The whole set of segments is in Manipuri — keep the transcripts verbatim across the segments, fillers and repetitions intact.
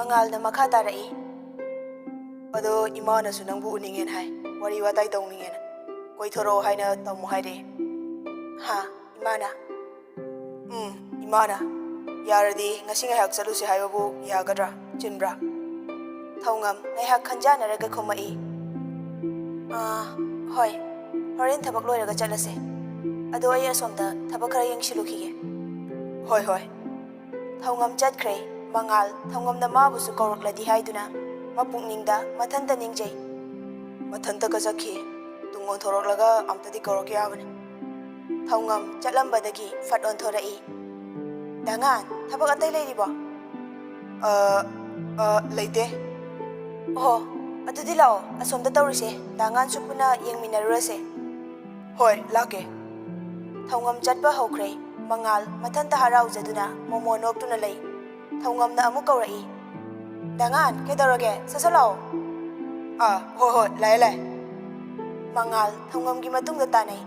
ꯃꯉꯥꯜꯅ ꯃꯈꯥ ꯇꯥꯔꯛꯏ꯫ "ꯑꯗꯣ ꯏꯃꯥꯅꯁꯨ ꯅꯪꯕꯨ ꯎꯅꯤꯡꯉꯦꯅ ꯍꯥꯏ, ꯋꯥꯔꯤ ꯋꯥꯇꯥꯏ ꯇꯧꯅꯤꯡꯉꯦꯅ꯫ ꯀꯣꯏꯊꯣꯔꯛꯑꯣ ꯍꯥꯏꯅ ꯇꯝꯃꯨ ꯍꯥꯏꯔꯛꯑꯦ꯫" "ꯍꯥ, ꯏꯃꯥꯅ?" "ꯎꯝ, ꯏꯃꯥꯅ꯫ ꯌꯥꯔꯗꯤ ꯉꯁꯤ ꯉꯥꯏꯍꯥꯛ ꯆꯠꯂꯨꯁꯦ ꯍꯥꯏꯕꯕꯨ ꯌꯥꯒꯗ꯭ꯔꯥ? ꯆꯤꯟꯕ꯭ꯔꯥ?" ꯊꯧꯉꯝ ꯉꯥꯏꯍꯥꯛ ꯈꯟꯖꯥꯟꯅꯔꯒ ꯈꯨꯝꯃꯛꯏ꯫ "ꯑꯥ, ꯍꯣꯏ꯫ ꯍꯣꯔꯦꯟ ꯊꯕꯛ ꯂꯣꯏꯔꯒ ꯆꯠꯂꯁꯦ꯫ ꯑꯗꯣ ꯑꯩ ꯑꯁꯣꯝꯗ ꯊꯕꯛ ꯈꯔ ꯌꯦꯡꯁꯤꯜꯂꯨꯈꯤꯒꯦ꯫" "ꯍꯣꯏ, ꯍꯣꯏ꯫" ꯊꯧꯉꯝ ꯆꯠꯈ꯭ꯔꯦ꯫ ꯃꯉꯥꯜ ꯊꯧꯉꯝꯅ ꯃꯥꯕꯨꯁꯨ ꯀꯧꯔꯛꯂꯗꯤ ꯍꯥꯏꯗꯨꯅ ꯃꯄꯨꯛꯅꯤꯡꯗ ꯃꯊꯟꯇ ꯅꯤꯡꯖꯩ꯫ "ꯃꯊꯟꯇꯒ ꯆꯠꯈꯤ꯫ ꯇꯨꯡ ꯑꯣꯟꯊꯣꯔꯛꯂꯒ ꯑꯝꯇꯗꯤ ꯀꯧꯔꯛ ꯌꯥꯕꯅꯤ꯫" ꯊꯧꯉꯝ ꯆꯠꯂꯝꯕꯗꯒꯤ ꯐꯠ ꯑꯣꯟꯊꯣꯔꯛꯏ꯫ "ꯗꯥꯉꯥꯟ, ꯊꯕꯛ ꯑꯇꯩ ꯂꯩꯔꯤꯕꯣ?" "ꯑ, ꯑ, ꯂꯩꯇꯦ꯫" "ꯑꯣꯍꯣ, ꯑꯗꯨꯗꯤ ꯂꯥꯛꯑꯣ, ꯑꯁꯣꯝꯗ ꯇꯧꯔꯤꯁꯦ꯫ ꯗꯥꯉꯥꯟꯁꯨ ꯄꯨꯟꯅ ꯌꯦꯡꯃꯤꯟꯅꯔꯨꯔꯁꯦ꯫" "ꯍꯣꯏ, ꯂꯥꯛꯀꯦ꯫" ꯊꯧꯉꯝ ꯆꯠꯄ ꯍꯧꯈ꯭ꯔꯦ꯫ ꯃꯉꯥꯜ ꯃꯊꯟꯇ ꯍꯔꯥꯎꯖꯗꯨꯅ ꯃꯣꯃꯣ ꯅꯣꯛꯇꯨꯅ ꯂꯩ꯫ ꯊꯧꯉꯝꯅ ꯑꯃꯨꯛ ꯀꯧꯔꯛꯏ꯫ "ꯗꯥꯉꯥꯟ, ꯀꯩꯗꯧꯔꯒꯦ? ꯁꯠ ꯁꯠ ꯂꯥꯛꯑꯣ꯫" "ꯑꯥ, ꯍꯣꯏ, ꯍꯣꯏ, ꯂꯥꯛꯑꯦ, ꯂꯥꯛꯑꯦ꯫" ꯃꯉꯥꯜ ꯊꯧꯉꯝꯒꯤ ꯃꯇꯨꯡꯗ ꯇꯥꯅꯩ꯫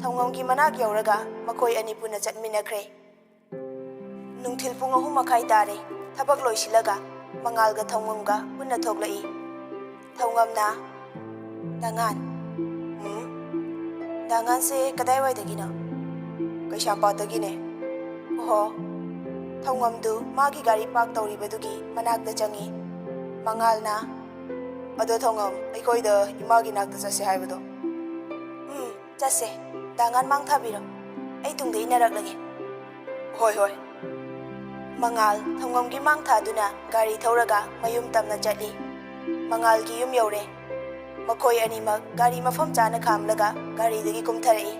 ꯊꯧꯉꯝꯒꯤ ꯃꯅꯥꯛ ꯌꯧꯔꯒ ꯃꯈꯣꯏ ꯑꯅꯤ ꯄꯨꯟꯅ ꯆꯠꯃꯤꯟꯅꯈ꯭ꯔꯦ꯫ ꯅꯨꯡꯊꯤꯜ ꯄꯨꯡ ꯑꯍꯨꯝ ꯃꯈꯥꯏ ꯇꯥꯔꯦ꯫ ꯊꯕꯛ ꯂꯣꯏꯁꯤꯜꯂꯒ ꯃꯉꯥꯜꯒ ꯊꯧꯉꯝꯒ ꯄꯨꯟꯅ ꯊꯣꯛꯂꯛꯏ꯫ ꯊꯧꯉꯝꯅ, "ꯗꯥꯉꯥꯟ꯫" "ꯎꯝ?" "ꯗꯥꯉꯥꯟꯁꯦ ꯀꯗꯥꯏꯋꯥꯏꯗꯒꯤꯅꯣ?" "ꯀꯩꯁꯥꯝꯄꯥꯠꯇꯒꯤꯅꯦ꯫" "ꯑꯣꯍꯣ꯫" ꯊꯧꯉꯝꯗꯨ ꯃꯥꯒꯤ ꯒꯥꯔꯤ ꯄꯥꯔꯛ ꯇꯧꯔꯤꯕꯗꯨꯒꯤ ꯃꯅꯥꯛꯇ ꯆꯪꯏ꯫ ꯃꯉꯥꯜꯅ, "ꯑꯗꯣ ꯊꯧꯉꯝ, ꯑꯩꯈꯣꯏꯗ ꯏꯃꯥꯒꯤ ꯅꯥꯛꯇ ꯆꯠꯁꯦ ꯍꯥꯏꯕꯗꯣ?" "ꯎꯝ, ꯆꯠꯁꯦ꯫ ꯗꯥꯉꯥꯟ ꯃꯥꯡ ꯊꯥꯕꯤꯔꯣ꯫ ꯑꯩ ꯇꯨꯡꯗ ꯏꯟꯅꯔꯛꯂꯒꯦ꯫" "ꯍꯣꯏ, ꯍꯣꯏ꯫" ꯃꯉꯥꯜ ꯊꯧꯉꯝꯒꯤ ꯃꯥꯡ ꯊꯥꯗꯨꯅ ꯒꯥꯔꯤ ꯊꯧꯔꯒ ꯃꯌꯨꯝ ꯇꯝꯅ ꯆꯠꯂꯤ꯫ ꯃꯉꯥꯜꯒꯤ ꯌꯨꯝ ꯌꯧꯔꯦ꯫ ꯃꯈꯣꯏ ꯑꯅꯤꯃꯛ ꯒꯥꯔꯤ ꯃꯐꯝ ꯆꯥꯅ ꯈꯥꯝꯂꯒ ꯒꯥꯔꯤꯗꯒꯤ ꯀꯨꯝꯊꯔꯛꯏ꯫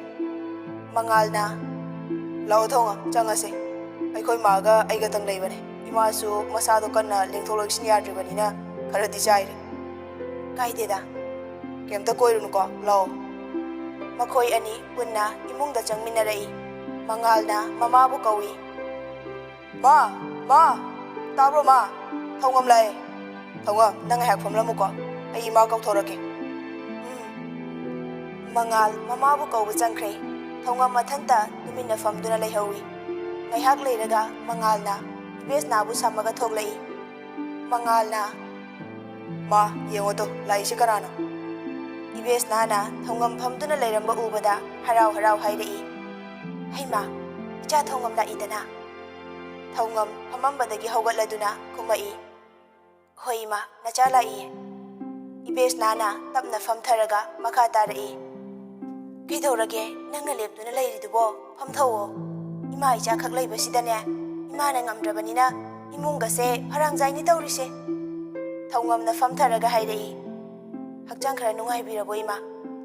ꯃꯉꯥꯜꯅ, "ꯂꯥꯛꯑꯣ ꯊꯧꯉꯝ, ꯆꯪꯉꯁꯦ꯫ ꯑꯩꯈꯣꯏ ꯃꯥꯒ ꯑꯩꯒꯇꯪ ꯂꯩꯕꯅꯦ꯫ ꯏꯃꯥꯁꯨ ꯃꯁꯥꯗꯣ ꯀꯟꯅ ꯂꯦꯡꯊꯣꯛ ꯂꯦꯡꯁꯤꯟ ꯌꯥꯗ꯭ꯔꯤꯕꯅꯤꯅ ꯈꯔꯗꯤ ꯆꯥꯏꯔꯦ꯫" "ꯀꯥꯏꯗꯦꯗ꯫ ꯀꯩꯝꯇ ꯀꯣꯏꯔꯨꯅꯨꯀꯣ, ꯂꯥꯛꯑꯣ꯫" ꯃꯈꯣꯏ ꯑꯅꯤ ꯄꯨꯟꯅ ꯏꯃꯨꯡꯗ ꯆꯪꯃꯤꯟꯅꯔꯛꯏ꯫ ꯃꯉꯥꯜꯅ ꯃꯃꯥꯕꯨ ꯀꯧꯏ꯫ "ꯃꯥ! ꯃꯥ! ꯇꯥꯕ꯭ꯔꯣ, ꯃꯥ? ꯊꯧꯉꯝ ꯂꯥꯛꯑꯦ꯫ ꯊꯧꯉꯝ, ꯅꯪ ꯉꯥꯏꯍꯥꯛ ꯐꯝꯂꯝꯃꯨꯀꯣ, ꯑꯩ ꯏꯃꯥ ꯀꯧꯊꯣꯔꯛꯀꯦ꯫" ꯎꯝ꯫ ꯃꯉꯥꯜ ꯃꯃꯥꯕꯨ ꯀꯧꯕ ꯆꯪꯈ꯭ꯔꯦ꯫ ꯊꯧꯉꯝ ꯃꯊꯟꯇ ꯇꯨꯃꯤꯟꯅ ꯐꯝꯗꯨꯅ ꯂꯩꯍꯧꯏ꯫ ꯉꯥꯏꯍꯥꯛ ꯂꯩꯔꯒ ꯃꯉꯥꯜꯅ ꯏꯕꯦꯁꯅꯥꯕꯨ ꯁꯝꯃꯒ ꯊꯣꯛꯂꯛꯏ꯫ ꯃꯉꯥꯜꯅ, "ꯃꯥ, ꯌꯦꯡꯉꯣ ꯇꯣ, ꯂꯥꯛꯏꯁꯤ ꯀꯅꯥꯅꯣ?" ꯏꯕꯦꯁꯅꯥꯅ ꯊꯧꯉꯝ ꯐꯝꯗꯨꯅ ꯂꯩꯔꯝꯕ ꯎꯕꯗ ꯍꯔꯥꯎ ꯍꯔꯥꯎ ꯍꯥꯏꯔꯛꯏ, "ꯍꯩꯃꯥ, ꯏꯆꯥ ꯊꯧꯉꯝ ꯂꯥꯛꯏꯗꯅ?" ꯊꯧꯉꯝ ꯐꯝꯃꯝꯕꯗꯒꯤ ꯍꯧꯒꯠꯂꯗꯨꯅ ꯈꯨꯝꯃꯛꯏ, "ꯍꯣꯏ ꯏꯃꯥ, ꯅꯆꯥ ꯂꯥꯛꯏꯌꯦ꯫" ꯏꯕꯦꯁꯅꯥꯅ ꯇꯞꯅ ꯐꯝꯊꯔꯒ ꯃꯈꯥ ꯇꯥꯔꯛꯏ, "ꯀꯩꯗꯧꯔꯒꯦ ꯅꯪꯅ ꯂꯦꯞꯇꯨꯅ ꯂꯩꯔꯤꯗꯨꯕꯣ? ꯐꯝꯊꯧꯑꯣ꯫ ꯏꯃꯥ ꯏꯆꯥꯈꯛ ꯂꯩꯕꯁꯤꯗꯅꯦ, ꯏꯃꯥꯅ ꯉꯝꯗ꯭ꯔꯕꯅꯤꯅ ꯏꯃꯨꯡꯒꯁꯦ ꯐꯔꯥꯡꯖꯥꯏꯅꯤ ꯇꯧꯔꯤꯁꯦ꯫" ꯊꯧꯉꯝꯅ ꯐꯝꯊꯔꯒ ꯍꯥꯏꯔꯛꯏ, "ꯍꯛꯆꯥꯡ ꯈꯔ ꯅꯨꯡꯉꯥꯏꯕꯤꯔꯕꯣ ꯏꯃꯥ?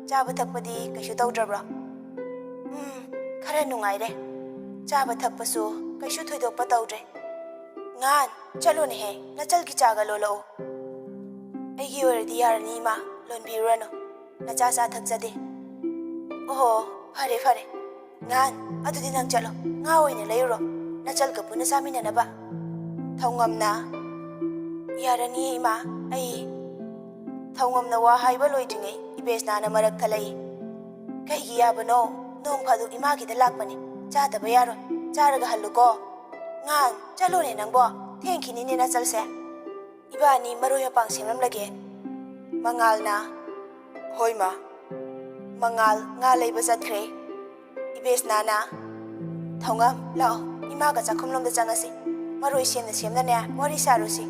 ꯆꯥꯕ ꯊꯛꯄꯗꯤ ꯀꯩꯁꯨ ꯇꯧꯗ꯭ꯔꯕ꯭ꯔꯣ?" "ꯎꯝ, ꯈꯔ ꯅꯨꯡꯉꯥꯏꯔꯦ꯫ ꯆꯥꯕ ꯊꯛꯄꯁꯨ ꯀꯩꯁꯨ ꯊꯣꯏꯗꯣꯛꯄ ꯇꯧꯗ꯭ꯔꯦ꯫ ꯉꯥꯟ, ꯆꯠꯂꯣꯅꯦꯍꯦ, ꯅꯆꯜꯒꯤ ꯆꯥꯒ ꯂꯣꯜꯂꯛꯎ꯫" "ꯑꯩꯒꯤ ꯑꯣꯏꯔꯗꯤ ꯌꯥꯔꯅꯤ ꯏꯃꯥ, ꯂꯣꯟꯕꯤꯔꯨꯔꯅꯨ꯫ ꯅꯆꯥ ꯆꯥ ꯊꯛꯆꯗꯦ꯫" "ꯑꯣꯍꯣ, ꯐꯔꯦ ꯐꯔꯦ꯫ ꯉꯥꯟ, ꯑꯗꯨꯗꯤ ꯅꯪ ꯆꯠꯂꯣ, ꯉꯥ ꯑꯣꯏꯅ ꯂꯩꯔꯨꯔꯣ, ꯅꯆꯜꯒ ꯄꯨꯟꯅ ꯆꯥꯃꯤꯟꯅꯅꯕ꯫" ꯊꯧꯉꯝꯅ, "ꯌꯥꯔꯅꯤꯌꯦ ꯏꯃꯥ, ꯑꯩ꯫" ꯊꯧꯉꯝꯅ ꯋꯥ ꯍꯥꯏꯕ ꯂꯣꯏꯗ꯭ꯔꯤꯉꯩ ꯏꯕꯦꯁꯅꯥꯅ ꯃꯔꯛ ꯊꯠꯂꯛꯏ, "ꯀꯩꯒꯤ ꯌꯥꯕꯅꯣ? ꯅꯣꯡ ꯐꯥꯗꯣꯛ ꯏꯃꯥꯒꯤꯗ ꯂꯥꯛꯄꯅꯤ, ꯆꯥꯗꯕ ꯌꯥꯔꯣꯏ, ꯆꯥꯔꯒ ꯍꯜꯂꯨꯀꯣ꯫ ꯉꯥꯟ, ꯆꯠꯂꯣꯅꯦ ꯅꯪꯕꯣ, ꯊꯦꯡꯈꯤꯅꯤꯅꯦ ꯅꯆꯜꯁꯦ꯫ ꯏꯕꯥꯅꯤ ꯃꯔꯣꯏ ꯃꯄꯥꯡ ꯁꯦꯝꯂꯝꯂꯒꯦ꯫" ꯃꯉꯥꯜꯅ, "ꯍꯣꯏ ꯃꯥ꯫" ꯃꯉꯥꯜ ꯉꯥ ꯂꯩꯕ ꯆꯠꯈ꯭ꯔꯦ꯫ ꯏꯕꯦꯁꯅꯥꯅ, "ꯊꯧꯉꯝ, ꯂꯥꯛꯑꯣ, ꯏꯃꯥꯒ ꯆꯥꯛꯈꯨꯝꯂꯣꯝꯗ ꯆꯪꯉꯁꯤ꯫ ꯃꯔꯣꯏ ꯁꯦꯝꯅ ꯁꯦꯝꯅꯅꯦ ꯋꯥꯔꯤ ꯁꯥꯔꯨꯁꯤ꯫"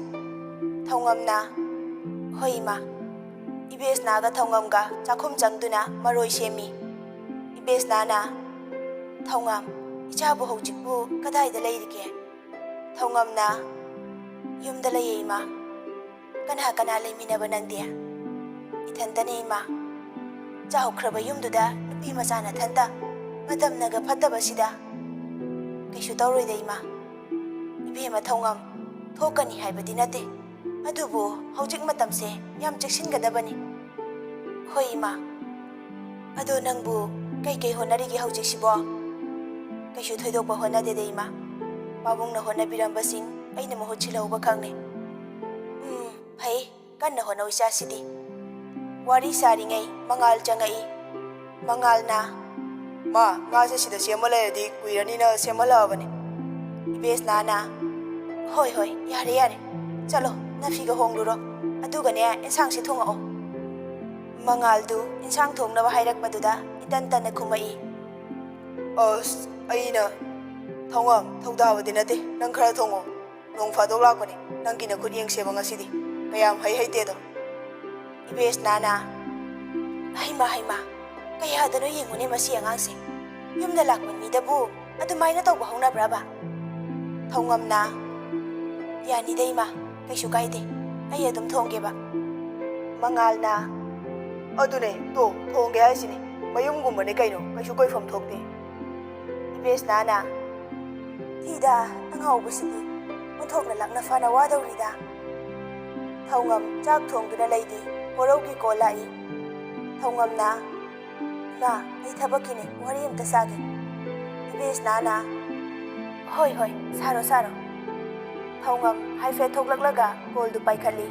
ꯊꯧꯉꯝꯅ, "ꯍꯣꯏ ꯏꯃꯥ꯫" ꯏꯕꯦꯁꯅꯥꯒ ꯊꯧꯉꯝꯒ ꯆꯥꯛꯈꯨꯝ ꯆꯪꯗꯨꯅ ꯃꯔꯣꯏ ꯁꯦꯝꯃꯤ꯫ ꯏꯕꯦꯁꯅꯥꯅ, "ꯊꯧꯉꯝ, ꯏꯆꯥꯕꯨ ꯍꯧꯖꯤꯛꯄꯨ ꯀꯗꯥꯏꯗ ꯂꯩꯔꯤꯒꯦ?" ꯊꯧꯉꯝꯅ, "ꯌꯨꯝꯗ ꯂꯩꯌꯦ ꯏꯃꯥ꯫" "ꯀꯅꯥ ꯀꯅꯥ ꯂꯩꯃꯤꯟꯅꯕ ꯅꯪꯗꯤ?" "ꯏꯊꯟꯇꯅꯦ ꯏꯃꯥ꯫" "ꯆꯥꯎꯈ꯭ꯔꯕ ꯌꯨꯝꯗꯨꯗ ꯅꯨꯄꯤ ꯃꯆꯥ ꯅꯊꯟꯇ, ꯃꯇꯝꯅꯒ ꯐꯠꯇꯕꯁꯤꯗ?" "ꯀꯩꯁꯨ ꯇꯧꯔꯣꯏꯗ ꯏꯃꯥ꯫" "ꯏꯕꯦꯝꯃ ꯊꯧꯉꯝ, ꯊꯣꯛꯀꯅꯤ ꯍꯥꯏꯕꯗꯤ ꯅꯠꯇꯦ, ꯑꯗꯨꯕꯨ ꯍꯧꯖꯤꯛ ꯃꯇꯝꯁꯦ ꯌꯥꯝ ꯆꯦꯛꯁꯤꯟꯒꯗꯕꯅꯤ꯫" "ꯍꯣꯏ ꯏꯃꯥ꯫" "ꯑꯗꯣ ꯅꯪꯕꯨ ꯀꯩꯀꯩ ꯍꯣꯠꯅꯔꯤꯒꯦ ꯍꯧꯖꯤꯛꯁꯤꯕꯣ?" "ꯀꯩꯁꯨ ꯊꯣꯏꯗꯣꯛꯄ ꯍꯣꯠꯅꯗꯦꯗ ꯏꯃꯥ, ꯄꯥꯕꯨꯡꯅ ꯍꯣꯠꯅꯕꯤꯔꯝꯕꯁꯤꯡ ꯑꯩꯅ ꯃꯍꯨꯠ ꯁꯤꯜꯍꯧꯕ ꯈꯛꯅꯤ꯫" "ꯎꯝ, ꯐꯩ, ꯀꯟꯅ ꯍꯣꯠꯅꯧ ꯏꯆꯥꯁꯤꯗꯤ꯫" ꯋꯥꯔꯤ ꯁꯥꯔꯤꯉꯩ ꯃꯉꯥꯜ ꯆꯪꯉꯛꯏ꯫ ꯃꯉꯥꯜꯅ, "ꯃꯥ, ꯉꯥꯁꯦ ꯁꯤꯗ ꯁꯦꯝꯃ ꯂꯩꯔꯗꯤ ꯀꯨꯏꯔꯅꯤꯅ ꯁꯦꯝꯍꯜꯂꯛꯑꯕꯅꯤ꯫" ꯏꯕꯦꯁꯅꯥꯅ, "ꯍꯣꯏ ꯍꯣꯏ, ꯌꯥꯔꯦ ꯌꯥꯔꯦ, ꯆꯠꯂꯣ, ꯅꯐꯤꯒ ꯍꯣꯡꯂꯨꯔꯣ꯫ ꯑꯗꯨꯒꯅꯦ, ꯏꯟꯁꯥꯡꯁꯤ ꯊꯣꯡꯉꯛꯑꯣ꯫ ꯃꯉꯥꯜꯗꯨ ꯏꯟꯁꯥꯡ ꯊꯣꯡꯅꯕ ꯍꯥꯏꯔꯛꯄꯗꯨꯗ ꯏꯇꯟ ꯇꯟꯅ ꯈꯨꯝꯃꯛꯏ꯫ ꯑꯁ, ꯑꯩꯅ ꯊꯧꯉꯝ, ꯊꯧꯗꯥꯕꯗꯤ ꯅꯠꯇꯦ, ꯅꯪ ꯈꯔ ꯊꯣꯡꯉꯣ꯫ ꯅꯣꯡ ꯐꯥꯗꯣꯛ ꯂꯥꯛꯄꯅꯦ, ꯅꯪꯒꯤ ꯅꯈꯨꯠ ꯌꯦꯡꯁꯦꯕ ꯉꯁꯤꯗꯤ꯫ ꯀꯌꯥꯝ ꯍꯩ ꯍꯩꯇꯦꯗꯣ꯫ ꯏꯕꯦꯁꯅꯥꯅ, "ꯍꯩꯃꯥ, ꯍꯩꯃꯥ, ꯀꯌꯥꯗꯅꯣ ꯌꯦꯡꯉꯨꯅꯦ ꯃꯁꯤ ꯑꯉꯥꯡꯁꯦ꯫ ꯌꯨꯝꯗ ꯂꯥꯛꯄ ꯃꯤꯗꯕꯨ ꯑꯗꯨꯃꯥꯏꯅ ꯇꯧꯕ ꯍꯧꯅꯕ꯭ꯔꯕ?" ꯊꯧꯉꯝꯅ, "ꯌꯥꯅꯤꯗ ꯏꯃꯥ, ꯀꯩꯁꯨ ꯀꯥꯏꯗꯦ꯫ ꯑꯩ ꯑꯗꯨꯝ ꯊꯣꯡꯒꯦꯕ꯫" ꯃꯉꯥꯜꯅ, "ꯑꯗꯨꯅꯦ, ꯇꯣ, ꯊꯣꯡꯒꯦ ꯍꯥꯏꯁꯤꯅꯦ꯫ ꯃꯌꯨꯝꯒꯨꯝꯕꯅꯦ ꯀꯩꯅꯣ, ꯀꯩꯁꯨ ꯀꯣꯏꯐꯝ ꯊꯣꯛꯇꯦ꯫" ꯏꯕꯦꯁꯅꯥꯅ, "ꯊꯤꯗ, ꯑꯉꯥꯎꯕꯁꯤꯗꯤ꯫ ꯑꯣꯟꯊꯣꯛꯅ ꯂꯥꯛꯅ ꯐꯅ ꯋꯥꯗꯧꯔꯤꯗ꯫" ꯊꯧꯉꯝ ꯆꯥꯛ ꯊꯣꯡꯗꯨꯅ ꯂꯩꯔꯤ꯫ ꯀꯣꯔꯧꯒꯤ ꯀꯣꯜ ꯂꯥꯛꯏ꯫ ꯊꯧꯉꯝꯅ, "ꯏꯃꯥ, ꯑꯩ ꯊꯕꯛꯀꯤꯅꯦ, ꯋꯥꯔꯤ ꯑꯝꯇ ꯁꯥꯒꯦ꯫" ꯏꯕꯦꯁꯅꯥꯅ, "ꯍꯣꯏ, ꯍꯣꯏ, ꯁꯥꯔꯣ, ꯁꯥꯔꯣ꯫" ꯊꯧꯉꯝ ꯍꯥꯏꯐꯦꯠ ꯊꯣꯛꯂꯛꯂꯒ ꯀꯣꯜꯗꯨ ꯄꯥꯏꯈꯠꯂꯤ꯫